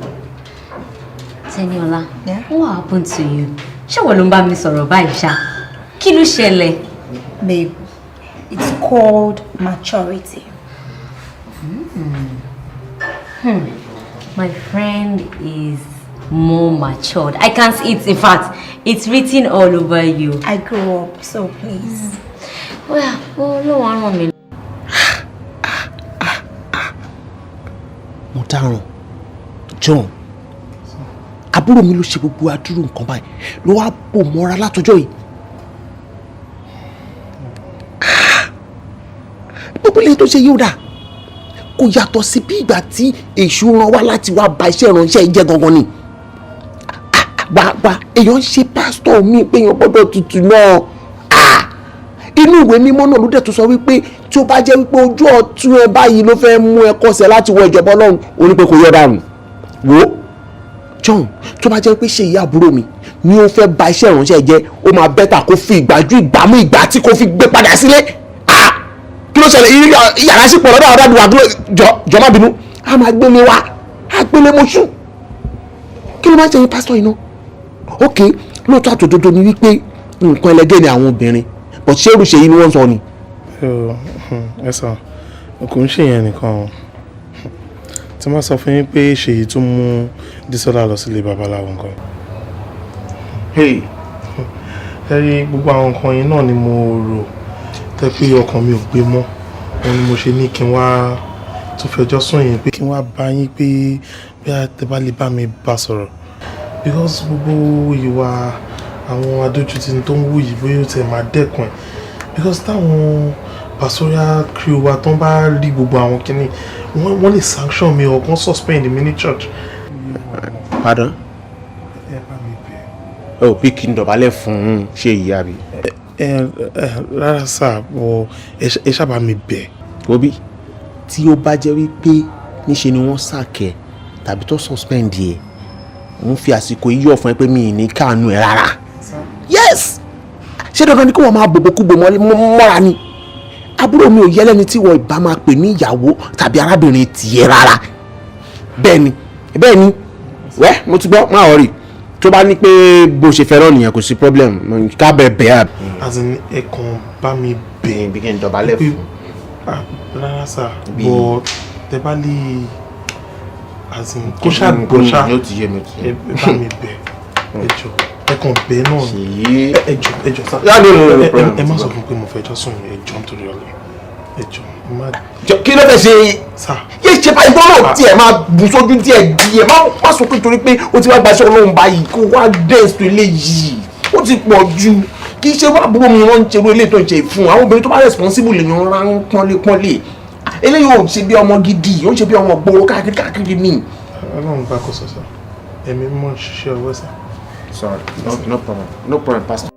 Teniola, Yeah? what happened to you? Ṣé wọ́n ló ń bá mi sọ̀rọ̀ báyìí ṣá? Kí ló ṣẹlẹ̀? Babe, it's called maturity. My friend is more matured. I can't see it. In fact, it's written all over you. I grew up, so please. Well, Ọlọ́run á ràn mí. Mo dáràn. John, àbúrò mi ló ṣe gbogbo adúrú nǹkan báyìí, ló wá bò mọ́ra látọjọ́ yìí. Ah! Gbogbo ilé tó ṣe yóò dà kò yàtọ̀ sí bí ìgbà tí èṣù rán wá láti wá ba iṣẹ́ ìránṣẹ́ yìí jẹ́ gangan ni. Ah, wá wá, èèyàn ń ṣe pásítọ̀ mi pé èèyàn gbọ́dọ̀ tutù náà. Ah! Inú ìwé mímọ́ náà ló dẹ̀ tó sọ wípé tí ó bá jẹ́ wípé ojú ọ̀tún ẹ báyìí ló fẹ́ mú ẹ kọsẹ̀ láti wọ ìjọba Ọlọ́run, ó ní pé kò yọ dànù. Wò ó. John, tó bá jẹ́ pé ṣe ìyá àbúrò mi ni ó fẹ́ ba iṣẹ́ ìránṣẹ́ jẹ́, ó máa better kó fi ìgbájú ìgbámú ìgbà tí kò fi gbé padà sílé. Ah, kí ló ṣẹlẹ̀? Yàrá sì pọ̀ lọ́dọ̀ àwọn àdúrà dúró. Jọ, má bínú, a máa gbélé wa, a gbélé mọ́ṣú. Kí ló máa ń ṣe yín, pásítọ̀ iná? Ok, lóòótọ́ àtòdodo ni wípé nǹkan ẹlẹgẹ́ ni àwọn obìnrin, but ṣé irú ṣe yìí ni wọ́n ń sọ ni? Ẹ sàn, kò ń ṣe yẹn nìkan o. Tí wọ́n sọ fún yín pé Ṣèyí tún mú Dísọ́lá lọ sílé babaláwo nǹkan. Ẹ rí gbogbo àwọn nǹkan yìí náà ni mo rò tẹ́ pé ọkàn mi ò gbé mọ́. Òun ni mo ṣe ní kí n wá tún fẹjọ́ sùn yín, pé kí n wá bá yín, pé bí a tẹ́ bá lè bá mi bá sọ̀rọ̀, because gbogbo ìwà àwọn adójútì tó ń wù yìí, bóyá ó tiẹ̀ máa dẹ́kun ẹ̀, because táwọn pastoral crew wa tán bá rí gbogbo àwọn kinní, wọ́n lè sanction mi or kàn suspend mi ní church. Pardon? Ẹ bá mi bẹ̀. Ó bí kí n dọ̀bálẹ̀ fún ṣe ìyá mi? Ẹ rárá sir, bọ ẹ ṣábà mi bẹ̀. Obi, tí ó bá jẹ́ wípé níṣe ni wọ́n sack ẹ tàbí tó suspend ẹ, ń fi àsìkò yíyọ̀ fún ẹ pé mi ì ní káànú ẹ rárá. Yes, ṣé dandan ni kí wọ́n máa bòbò kúbò mọ́ra ni? Àbúrò mi ò yẹ lẹ́ni tí wọ́n ìbá máa pè ní ìyàwó tàbí arábìnrin tiẹ̀ rárá. Bẹ́ẹ̀ ni, bẹ́ẹ̀ ni. Wẹ́, mo ti gbọ́, má worry. Tó bá ní pé bó ṣe fẹ́ràn nìyẹn, kò sí problem, ká bẹ̀ bẹ́ẹ̀ àbí. As in, ẹ kàn bá mi bẹ̀. Bí kí n dọ̀bálẹ̀ fún? Ah, rárá sir, but tẹ bá lè, as in, kó ṣáà gbọ́ ṣá. Ó ti yé mi, ó ti yé mi. Ẹ bá mi bẹ̀, ẹ jọ̀ọ́, ẹ kàn bẹ̀ náà ni, ẹ jọ̀ọ́, ẹ jọ̀ọ́ sir. Yeah, no, no, no problem. Ẹ má sọ fún pé mo fẹjọ́ sùn yín, ẹ jọ̀ọ́, nítorí Ọlọ́run, ẹ jọ̀ọ́, ẹ má. Kí ló fẹ́ ṣe? Yé ṣe báyìí, gbọ́dọ̀ tiẹ̀ máa bù sójú díẹ̀ díẹ̀. Má sọ pé torí pé o ti wá gbaṣẹ́ Ọlọ́run báyìí, kó wá dance tó eléyìí, ó ti pọ̀ ju. Kì í ṣe wá àbúrò mi wọ́n ń ṣerú eléyìí tó ń ṣe fún àwọn obìnrin tó bá responsible lè yan ra ń pọ́nlé pọ́nlé. Eléyìí ò ń ṣe bí ọmọ gidi, ó ń ṣe bí ọmọ gbòòrò káàkiri káàkiri ni. Ọlọ́run gbà kó sọ̀sọ̀, ẹ̀mí mọ̀ ṣiṣẹ́ ọwọ́ sir. Sorry, no, no problem, no problem, pastor.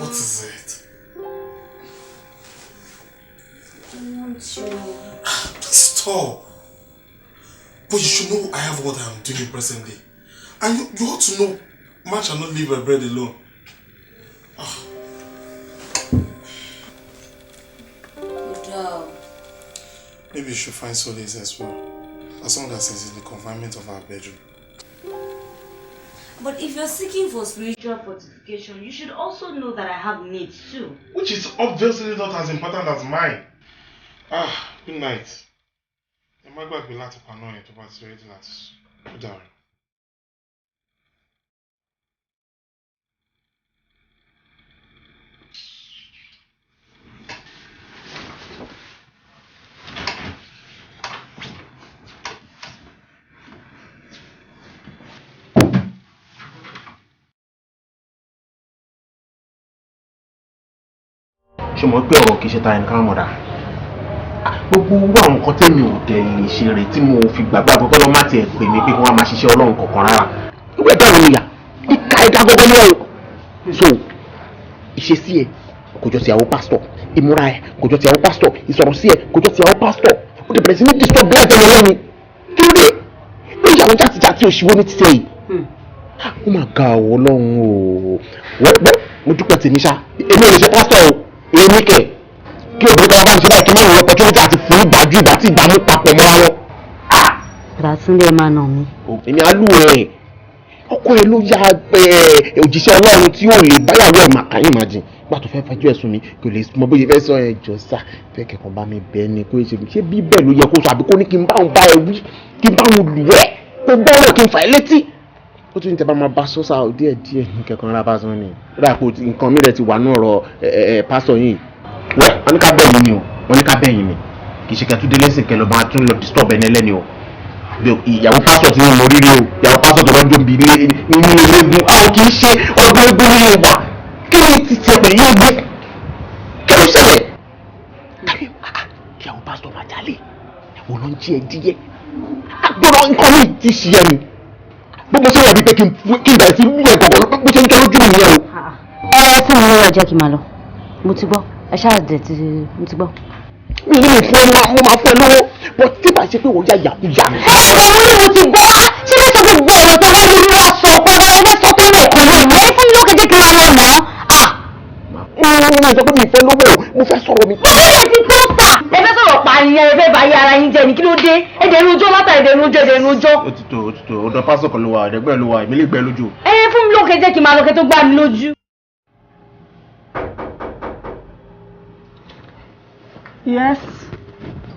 What is it? I want you. Stop. But you should know I have what I'm doing presently. And you ought to know man shall not live by bread alone. Ó dáa o. Maybe you should find solace as well. As long as it's in the confinement of our bedroom. But if you're seeking for spiritual fortification, you should also know that I have needs too. Which is obviously not as important as mine. Ah, good night. Ẹ má gbàgbé láti paná yẹn tó bá ti ready láti sùn. Ó dàárọ̀. Ṣé o mọ̀ pé ọ̀rọ̀ kì í ṣe ta ẹnì kan mọ̀dà? Gbogbo owó àwọn nǹkan tẹ́mi ò dẹ̀ lè ṣe rè tí mo fi gbàgbọ́ àkọ́kọ́ lọ́ má tiẹ̀ pè mí pé kí wọ́n máa ṣiṣẹ́ Ọlọ́run kankan rárá. Ìwé ẹ̀dá mi nìyà ìka ẹ̀dá gbogbo ní ọ̀run. So ìṣesí ẹ kò jọ ti àwọn pásítọ̀, ìmúra ẹ kò jọ ti àwọn pásítọ̀, ìsọ̀rọ̀ sí ẹ kò jọ ti àwọn pásítọ̀. Ó ti bẹ̀rẹ̀ sí ní disturb life ẹ̀yẹ lẹ́nu. Kí ló dé? Lórí àwọn játijàti òṣìwò ní títẹ̀ yìí. Ó mà ga ọ̀ Ọlọ́run o. Wẹ́, mo dúpẹ́ tèmi ṣá. Èmi ò lè ṣe pásítọ̀ o, èmi kẹ̀ kí obìnrin kan bá ń ṣe báyìí kí n má wọ opportunity àti fún ìgbàjú ìgbà tí ìgbàmú papọ̀ mọ́ra wọn. Bàtúndé máa nà mí. Èmi á lù ẹ. Ọkọ ẹ ló ya òjíṣẹ́ Ọlọ́run tí ò lè báyàwó ẹ̀ màkà yín máa jìn gbà tó fẹ́ fẹjọ́ ẹ̀sùn mi, kò lè mọ bóyá fẹ́ sọ. Ẹ jọ sá, fẹ́ kẹ̀kọ́ bá mi bẹ́ẹ̀ ni kó ṣe ṣé bí bẹ́ẹ̀ ló yẹ kó sọ, àbí kó ní kí n bá òun bá ẹ wí, kí n bá òun lù ẹ́, kó gbọ́rọ̀ kí n fà ẹ́ létí. Ó tún ní tẹ́ bá máa bá sọ́sà díẹ̀ díẹ̀ ní kẹ̀kọ́ rárá bá sọ ni ó dà pé nǹkan mi rẹ̀ ti wà ní ọ̀rọ̀ ẹ̀ pásítọ̀ yìí. Wẹ́, wọ́n ní ká bẹ̀ yín ni o, wọ́n ní ká bẹ̀ yín ni. Kì í ṣe kẹtù délé sìn kẹlọ máa tún lọ disturb ẹni ẹlẹ́ni o. Ìyàwó pásítọ̀ tí mo rí rí o, ìyàwó pásítọ̀ tó lọ́jọ́ bí nínú eléégún, àwọn kì í ṣe ọdún eégún nínú wa. Kí ni ti tiẹ̀ pẹ̀lú eégún? Kí ló ṣẹlẹ̀? Ìyàwó pásítọ̀ máa jalè, òun ló ń jí ẹ díẹ̀. Agbọ́dọ̀ nǹkan mi ti ṣe ẹ ni. Gbogbo ṣé wà bíi pé kí n bẹ̀rẹ̀ sí lú ẹ̀ gọ̀gọ̀ bó ṣe ń tọ́ lójú mi yẹn o. Ẹ fún mi lọ́wọ́, ẹ jẹ́ kí n máa lọ. Mo ti gbọ́, ẹ ṣáà dẹ̀ ti mo ti gbọ́. Mi ní mi fún ẹ, mo máa fún ẹ lówó, but tí bá ṣe pé wọ́n yá yàkuyà. Ẹ mo ní mo ti gbọ́, ṣé lè sọ gbogbo ọ̀rọ̀ tó wá lórí wa sọ pé ẹ fẹ́ sọ tẹ́lẹ̀ kan náà ẹ fún mi lókè jẹ́ kí n máa lọ mọ́. Mi sọ pé mi fẹ́ lówó, mo fẹ́ sọ̀rọ̀ mi. Mo fẹ́ ti tó sà. Ẹ fẹ́ sọ̀rọ̀ pààyàn, ẹ fẹ́ bá yé ara yín jẹ ní kí ló dé? Ẹ dẹ̀ ń rojọ́ látàrí, ẹ dẹ̀ ń rojọ́, ẹ dẹ̀ ń rojọ́. Ó ti tó, ó ti tó, ọ̀dọ̀ pásítọ̀ kan ló wà, ọ̀dẹ̀gbẹ́ ló wà, èmi lè gbẹ lójú. Ẹ fún mi lókè jẹ́ kí n máa lọ kẹ́ tó gbá mi lójú. Yes.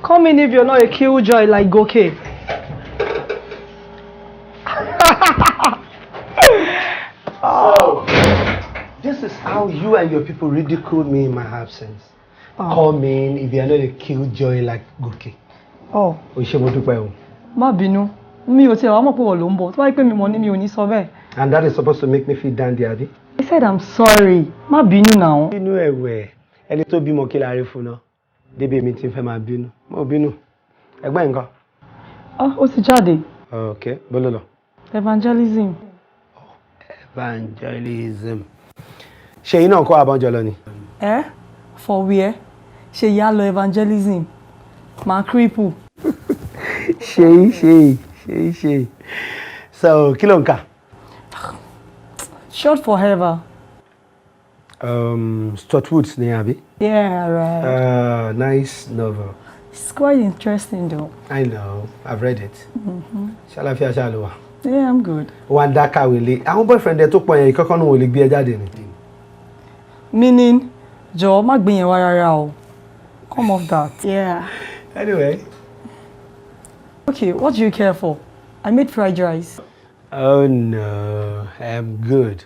Come in if you're not a killjoy like Goke. Oh. This is how you and your people ridicule me in my absence. Oh. Come in if you're not a killjoy like Goke. Oh. O ṣé, mo dúpẹ́ o. Má bínú. Mi ò tiẹ̀ wá mọ̀ pé wọ́n ló ń bọ̀. Tó bá yẹ pé mi mọ̀ ní mi ò ní sọ bẹ́ẹ̀. And that is supposed to make me feel down there, abi? I said I'm sorry. Má bínú now. Bínú ẹ̀wẹ̀. Ẹni tó bímọ kí la rí fún náà. Débi èmi ti fẹ́ máa bínú. Mo bínú. Ẹgbẹ́ nǹkan. Ah, ó ti jáde. Okay, bó ló lọ? Evangelism. Evangelism. Ṣé yín náà kọ́ àbọ̀njọ lọ ni? Eh? For where? Ṣé ìyá lọ evangelism? Màá cripple. Ṣèyí ṣèyí ṣèyí ṣèyí. So, kí ló ń kà? Short forever. Stuart Woods ni àbí? Yeah, right. Nice novel. It's quite interesting though. I know, I've read it. Ṣàlàfíà ṣáà ló wà. Yeah, I'm good. Wà á dá kàwé lé. Àwọn boyfriend ẹ tó pọ̀ yẹn, ìkọ́kọ́ náà ò lè gbé ẹ jáde ni. Meaning, jọ̀ọ́ má gbé yẹn wá rárá o. Come off that. Yeah. Anyway. Okay, what do you care for? I made fried rice. Oh no, I'm good.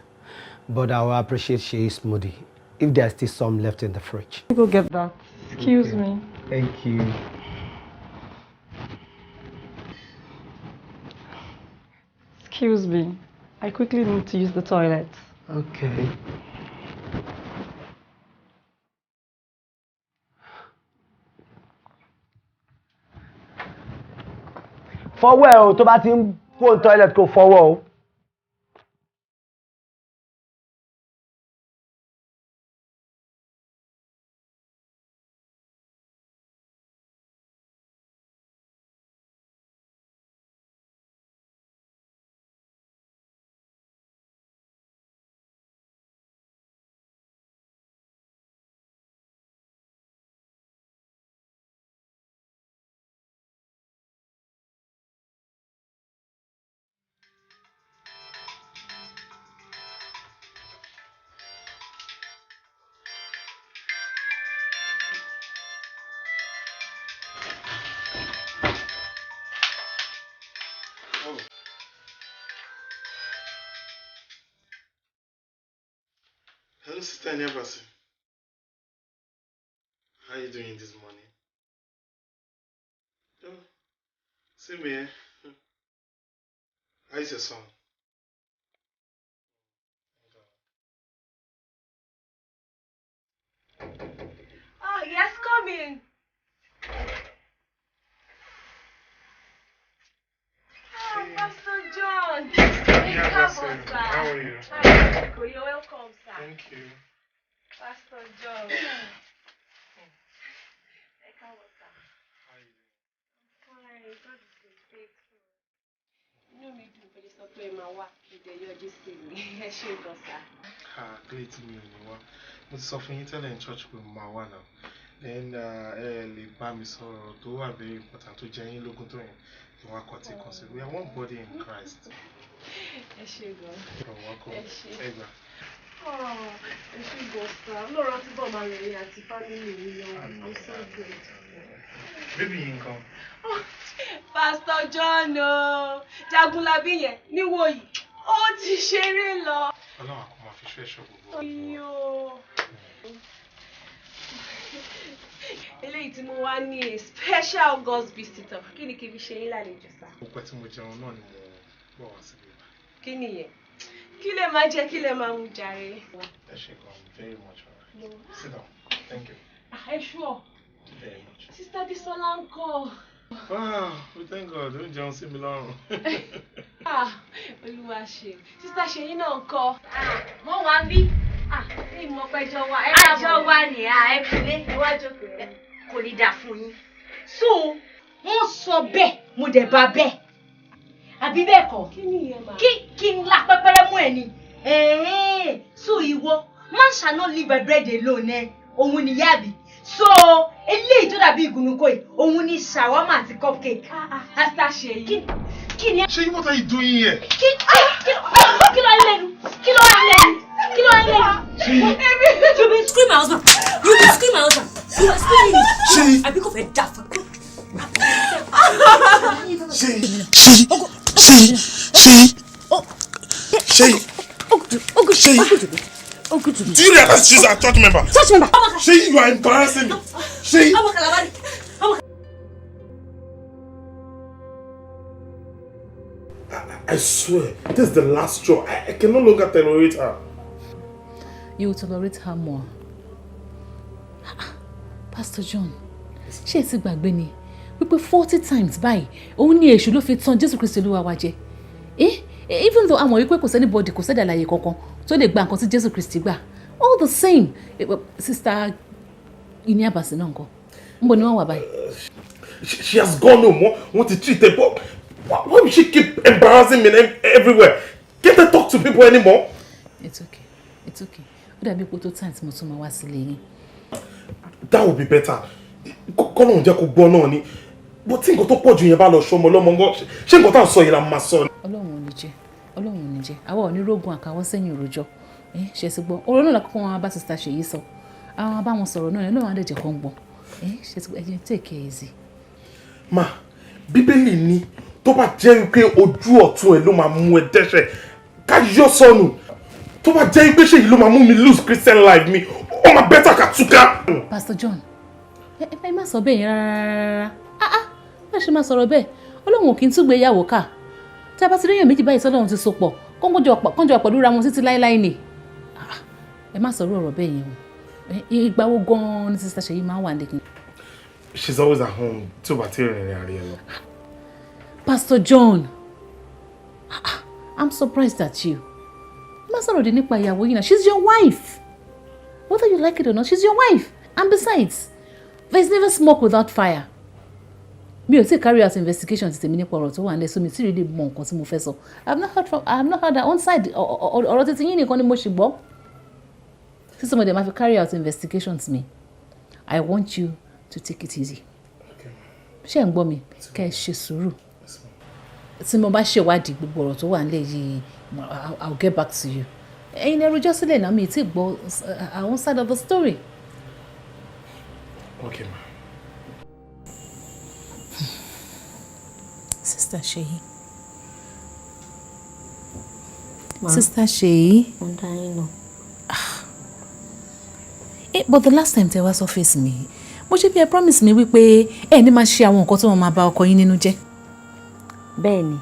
But I will appreciate Sheyi's smoothie if there's still some left in the fridge. Go get that. Excuse me. Thank you. Excuse me. I quickly need to use the toilet. Okay. Fọwọ́ ẹ o, tó bá ti ń kó toilet kó fọwọ́ o. Hello, Sister Neverson. How are you doing this morning? Oh, same here. How is your son? Oh, yes, come in. Oh, Pastor John. Neverson, how are you? Hi, you're welcome, sir. Thank you. Pastor John. Ẹ káàbọ̀, sir. How are you doing? Fine, God is good, faithful. Inú mi dùn pé sọ pé màá wá ìdè yọjú sí mi. Ẹ ṣé gan, sir. Ah, great mi ò ní wá. Mo ti sọ fún yín tẹ́lẹ̀ in church pé mo máa wá náà. Then ẹ lè bá mi sọ̀rọ̀ tó wà very important tó jẹ́ yín lógún tó yẹn. Ìwà kọ̀tí kan sí. We are one body in Christ. Ẹ ṣé gan. You're welcome. Ẹ ṣé. Ẹ gbà. Ẹ ṣé gan, sir. Ọlọ́run á túbọ̀ máa rẹ̀ yín àti family yín lọ́wọ́. I'm so grateful. Bébí yín nǹkan. Pastor John o, Jagunlabi yẹn níwòyí, ó ti ṣeré lọ. Ọlọ́run á kó máa fi ṣọ́ ẹ̀ṣọ́ gbogbo. Iyo. Eléyìí tí mo wá ní a special God's visitor. Kí ni kí n fi ṣe yín lálejò sá? Ó pẹ́ tí mo jẹun náà ni mo bọ̀ wá síbí. Kí nìyẹn? Kí lẹ máa jẹ, kí lẹ máa mu jàre? Ẹ ṣé gan, very much alright. Sit down. Thank you. Ẹ ṣúọ̀. Very much. Sister Bisola ń kọ́. Ah, we thank God, ó ń jẹun sí mi lọ́rùn. Ah, Olúwa ṣe. Sister Ṣèyí náà ń kọ́. Wọ́n wá ń bí. Ìmọ̀ pẹ́jọ wa. Àjọ wa ni ẹ kúlé. Ẹ wá jókòó. Kò ní dáa fún yín. So, wọ́n sọ bẹ́ẹ̀, mo dẹ̀ bá bẹ́ẹ̀. Àbí bẹ́ẹ̀ kọ́? Kí nìyẹn mà? Kí n la pẹ́pẹ́rẹ́ mú ẹ ni. So ìwọ, man shall not live by bread alone ẹ. Òun nìyá àbí. So, eléyìí tó dàbí ìgùnnùkọ yìí, òun ni shawarma àti cupcake. Sister Ṣèyí. Kí ni? Ṣèyí, what are you doing here? Kí ló ń lẹ́nu? Kí ló ń lẹ́nu? Kí ló ń lẹ́nu? Ṣèyí. You been scream my husband. You been scream my husband. You been screaming me. Ṣèyí. Àbí kò fẹ́ dà fún. Ṣèyí. Ṣèyí. Ṣèyí. Ṣèyí. Ṣèyí. Ṣèyí. Do you realize she's a church member? Church member. Ṣèyí, you are embarrassing me. Ṣèyí. I swear, this is the last straw. I can no longer tolerate her. You will tolerate her more. Pastor John, ṣé ẹ ti gbàgbé ni wípé 40 times báyìí òun ní èṣù ló fi tàn Jésù Kristi Olúwa wa jẹ. Even though àwọn wípé kò sẹ́ni bọ́dì, kò sẹ́dà àlàyé kankan tó lè gba nǹkan tí Jésù Kristi gbà. All the same, Sister Iniabasi náà ńkọ́? Níbo ni wọ́n wà báyìí? She has gone home. Wọ́n ti treat her, but why would she keep embarrassing me everywhere? Can't I talk to people anymore? It's okay. It's okay. Ó dàbí ipò tó time tí mo tún máa wá sílé yín. That would be better. Kọ́lọ́hún jẹ́ kó gbọ́ náà ni. But tí nǹkan tó pọ̀ jù yẹn bá lọ ṣọmọ lọ́mọ ńgọ́, ṣé nǹkan tá à ń sọ yìí la máa sọ ni? Ọlọ́run ò ní jẹ́. Ọlọ́run ò ní jẹ́. Àwa ò ní rógun àkàwọ́ sẹ́yìn òròjọ́. Ṣe ti gbọ́. Ọ̀rọ̀ náà lákòókò wọn bá Sister Ṣèyí sọ. Àwọn bá wọn sọ̀rọ̀ náà ni Ọlọ́run á dẹ̀ jẹ́ kó ń gbọ́. Ṣe ti gbọ́, ẹ jẹ́ take it easy. Ma, Bíbélì ni tó bá jẹ́ pé ojú ọ̀tún ẹ ló máa mú ẹ dẹ́ṣẹ̀, ká yọ sọnù. Tó bá jẹ́ pé Ṣèyí ló máa mú mi lose Christian life mi, ó máa better ká túká. Pastor John, ẹ má sọ bẹ́ẹ̀ yẹn rárá. Ah, má ṣe máa sọ̀rọ̀ bẹ́ẹ̀. Ọlọ́run ò kí ń túgbéyàwó ká. Tí a bá ti ríyàn méjì báyìí sọ́lọ́run ti so pọ̀, kọ́njọ pẹ̀lú ra wọn títí láéláé ni. Ẹ má sọ̀rọ̀ ọ̀rọ̀ bẹ́ẹ̀ yẹn o. Ìgbà wo gan-an ni Sister Ṣèyí máa ń wà nílé? She's always at home tí ó bá ti rìnrìn àrè ẹ lọ. Pastor John, I'm surprised at you. Má sọ̀rọ̀ dé nípa ìyàwó yìí náà. She's your wife. Whether you like it or not, she's your wife. And besides, there's never smoke without fire. Mi ò tí carry out investigation ti tèmi nípa ọ̀rọ̀ tó wà nílẹ̀, so mi tí really mọ nǹkan tí mo fẹ́ sọ. I have not heard her own side. Ọ̀rọ̀ títí yín nìkan ni mo ṣì gbọ́. Sísọ mo dẹ̀ máa fi carry out investigations mi. I want you to take it easy. Ṣé ẹ̀ ń gbọ́ mi? Kẹ́ ẹ ṣe sùúrù. Tí mo bá ṣèwádìí gbogbo ọ̀rọ̀ tó wà nílẹ̀ yìí, I'll get back to you. Ẹ̀yin ẹ rojọ́ sílẹ̀ náà, mi ì tí gbọ́ our own side of the story. Okay, ma. Sister Ṣèyí. Sister Ṣèyí. Mo ń dá yín lọ. But the last time tẹ́ wá sọ́fíìsì mi, mo ṣe bí ẹ promise mi wípé ẹ ní máa ṣe àwọn nǹkan tó máa bà ọkọ yín nínú jẹ́. Bẹ́ẹ̀ni,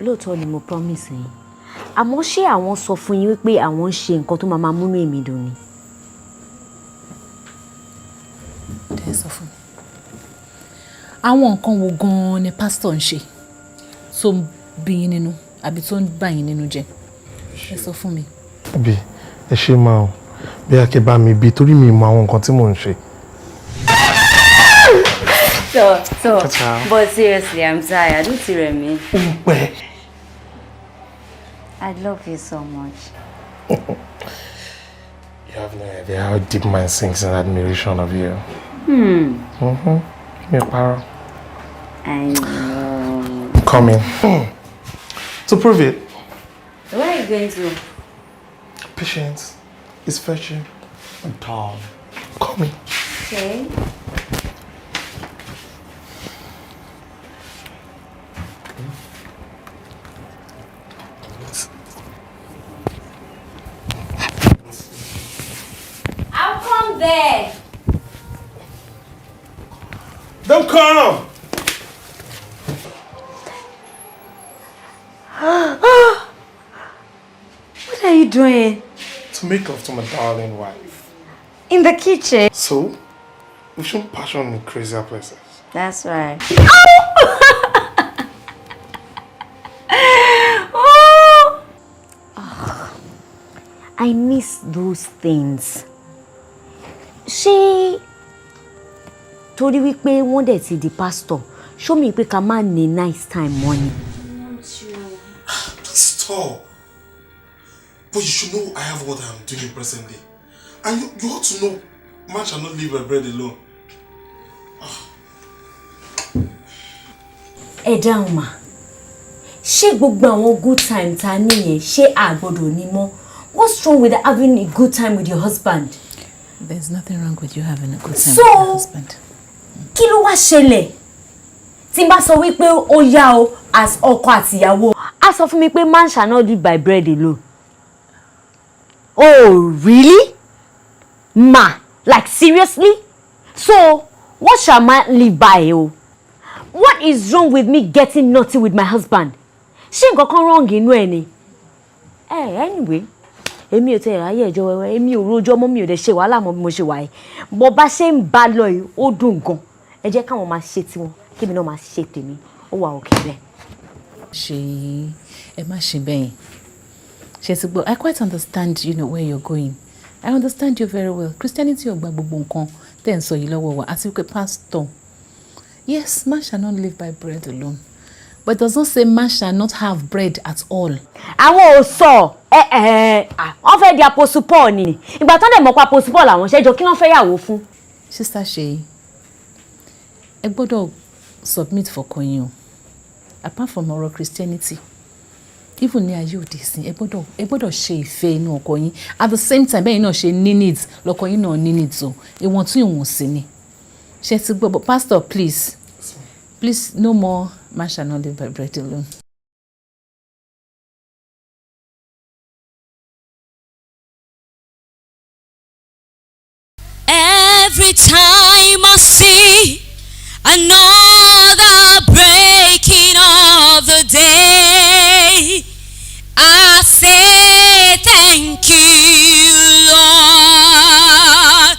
lóòótọ́ ni mo promise yín. Àmọ́ ṣé àwọn sọ fún yín wípé àwọn ń ṣe nǹkan tó máa máa múnú èmi dùn ni? Ẹ sọ fún mi. Àwọn nǹkan wo gan-an ni pásítọ̀ ń ṣe tó ń bí yín nínú àbí tó ń bà yín nínú jẹ́? Ẹ sọ fún mi. Bí ẹ ṣe máa ń bí a kì bá mi bí torí mi mọ àwọn nǹkan tí mò ń ṣe. So, but seriously, I'm tired. Ó ti rẹ̀ mí. Ó ń pẹ́. I love you so much. You have no idea how deep mine sinks in admiration of you. Mm-hmm. Mi ò parọ́. I know. I'm coming. To prove it. Where are you going to? Patience is virtue and time. Coming. Okay. I'll come there. Don't come. What are you doing? To make love to my darling wife. In the kitchen. So, we've shown passion in crazier places. That's right. Oh! Ugh. I miss those things. Ṣé torí wípé wọ́n dẹ̀ ti di pastor, show me pé ká má ní nice time mọ́ ni? Stop. But you should know I have what I'm doing presently. And you ought to know man shall not live by bread alone. Ẹ dáhùn mà, ṣé gbogbo àwọn good time ta nìyẹn, ṣé a gbọ́dọ̀ ní mọ́? What's wrong with having a good time with your husband? There's nothing wrong with you having a good time So, with your husband. Kí ló wá ṣẹlẹ̀ tí n bá sọ wípé ó yá o as ọkọ àtìyàwó, á sọ fún mi pé man shall not live by bread alone. Oh really? Ma, like seriously? So what shall man live by o? What is wrong with me getting naughty with my husband? Ṣé nǹkan kan wrong inú ẹ ni? Anyway, èmi ò tẹ ìráyè ẹjọ́ wẹ́wẹ́, èmi ò rojọ́ mọ́, mi ò dẹ̀ ṣe wàhálà mọ́ bí mo ṣe wà yìí. Bó bá ṣe ń bá lọ yìí, ó dùn gan. Ẹ jẹ́ káwọn máa ṣe tiwọn, kémi náà máa ṣe tèmi. Ó wà òkè bẹ́ẹ̀. Ṣèyí, ẹ má ṣe bẹ́ẹ̀. Ṣé ti gbọ́? I quite understand, you know, where you're going. I understand you very well. Christianity ò gba gbogbo nǹkan tẹ́ ń sọ yìí lọ́wọ́ wa. Àti wípé pastor, yes, man shall not live by bread alone. But it does not say man shall not have bread at all. Àwọn ò sọ ẹ ẹ, wọ́n fẹ́ di Apostle Paul ni. Ìgbà tó dẹ̀ mọ̀ pé Apostle Paul làwọn ṣẹ́jọ́, kí wọ́n fẹ́ yàwó fún. Sister Ṣèyí, ẹ gbọ́dọ̀ submit fọ́kọ yín o. Apart from ọ̀rọ̀ Christianity, even ní ayé òde ìsìn, ẹ gbọ́dọ̀ ṣe ìfẹ́ inú ọkọ yín. At the same time, bẹ́ẹ̀ náà ṣe ní needs, lọ́kọ yín náà ní needs o. Ìwọ̀n tún ìwọ̀n sí ni. Ṣé ti gbọ́? But pastor, please, please, no more man shall not live by bread alone. Every time I see another breaking of the day, I say thank you, Lord.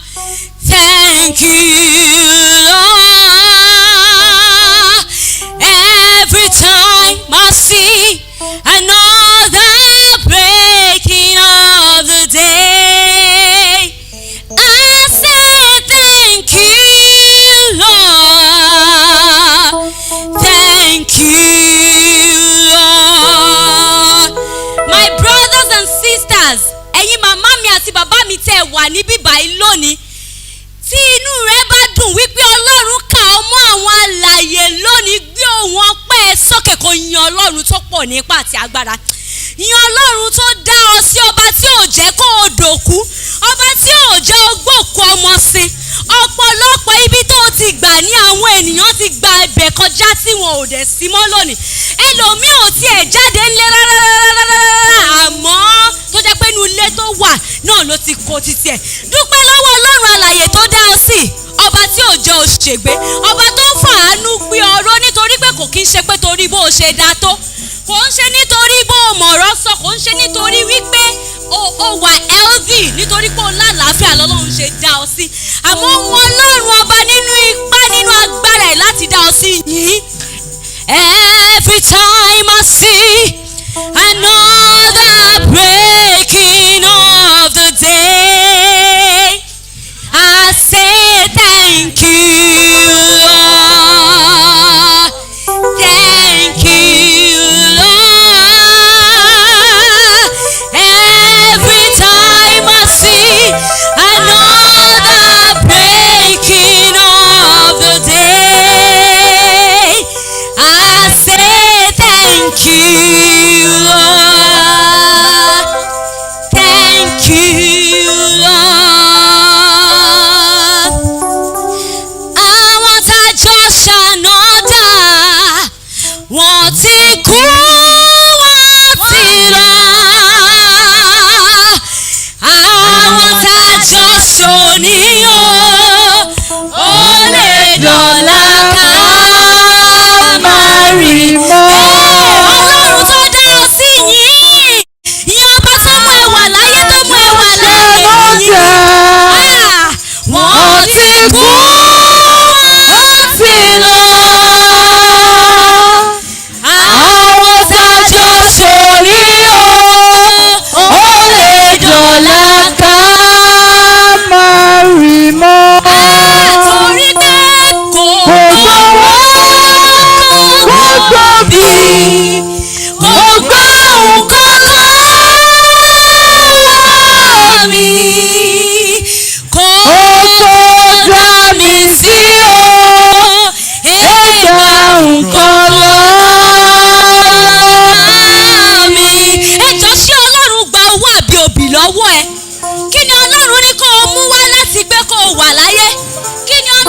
Thank you, Lord. Every time I see another breaking of the day, I say thank you, Lord. Thank you, Lord. My brothers and sisters, ẹ̀yin màmá mi àti bàbá mi tẹ́ ẹ wà níbí báyìí lónìí, tí inú rẹ bá dùn wípé Ọlọ́run kà ọ́ mọ́ àwọn alààyè lónìí, gbé ohùn ọpẹ́ ẹ sókè kó yan Ọlọ́run tó pọ̀ ní ipá àti agbára. Yan Ọlọ́run tó dá ọ sí, ọba tí ò jẹ́ kó o dòkú, ọba tí ò jẹ́ o gbòkú ọmọ sí. Ọ̀pọ̀lọpọ̀ ibi tó o ti gbà ní àwọn ènìyàn ti gba ibẹ̀ kọjá tí wọn ò dẹ̀ sí mọ́ lónìí. Ẹlòmíì ò tiẹ̀ jáde ńlẹ̀ rárá, àmọ́ tó jẹ́ pé inú ilé tó wà náà ló ti kó títí ẹ̀. Dúpẹ́ lọ́wọ́ Ọlọ́run alààyè tó dá ọ sí, ọba tí ò jẹ́ o ṣègbé, ọba tó ń fàánú gbé ọ̀rọ̀, nítorí pé kò kí ń ṣe pé torí bó o ṣe dá tó, kò ń ṣe nítorí bó o mọ̀rọ̀ sọ, kò ń ṣe nítorí wípé o wà healthy, nítorí pé o lálàáfíà lọ́lọ́run ṣe dá ọ sí, àmọ́ wọn Ọlọ́run ọba nínú ipá, nínú agbára ẹ̀ láti dá ọ sí yìí. Every time I see another breaking of the day, I say thank you, Lord. Thank you, Lord. Every time I see another breaking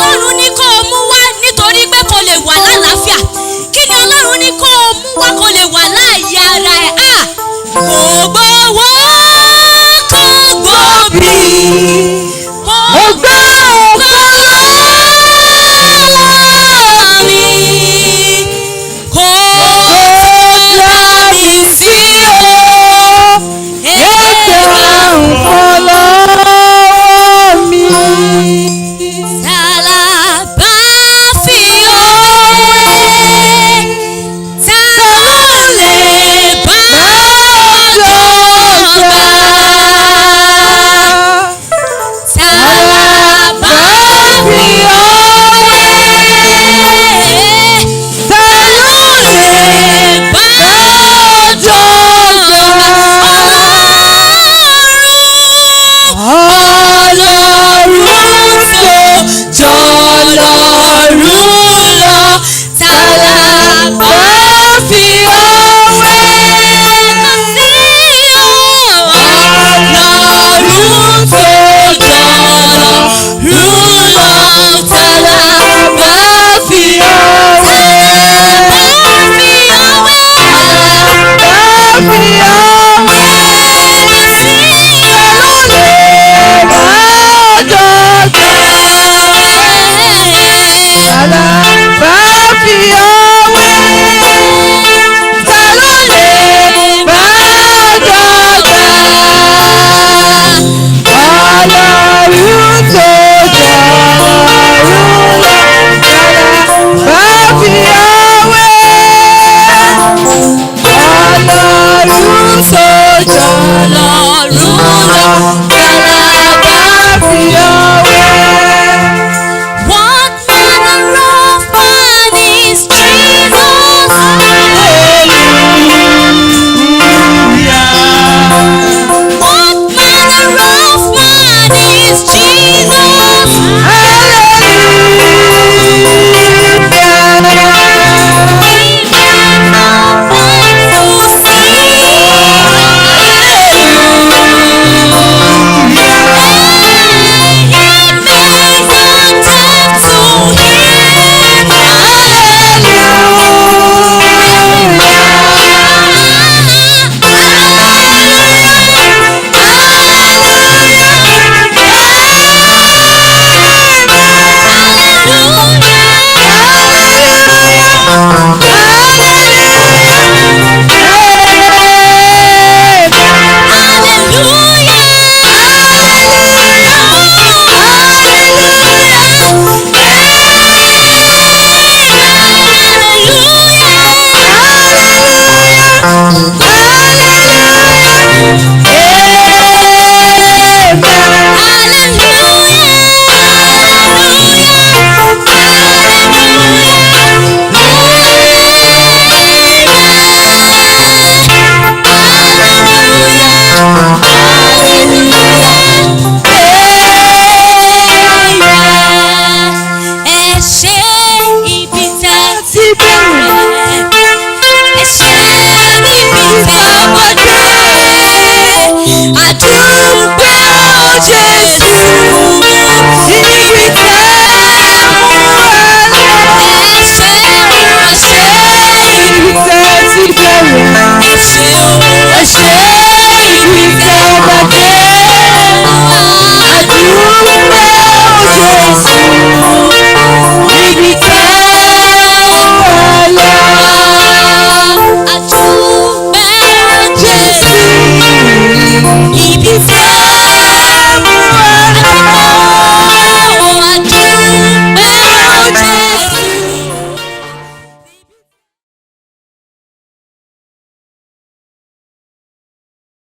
Ọlọ́run ní kó o mú wá nítorí pé kò lè wà lálàáfíà? Kí ni Ọlọ́run ní kó o mú wá kó lè wà láàyè ara ẹ̀? Ah! Gbogbo wo.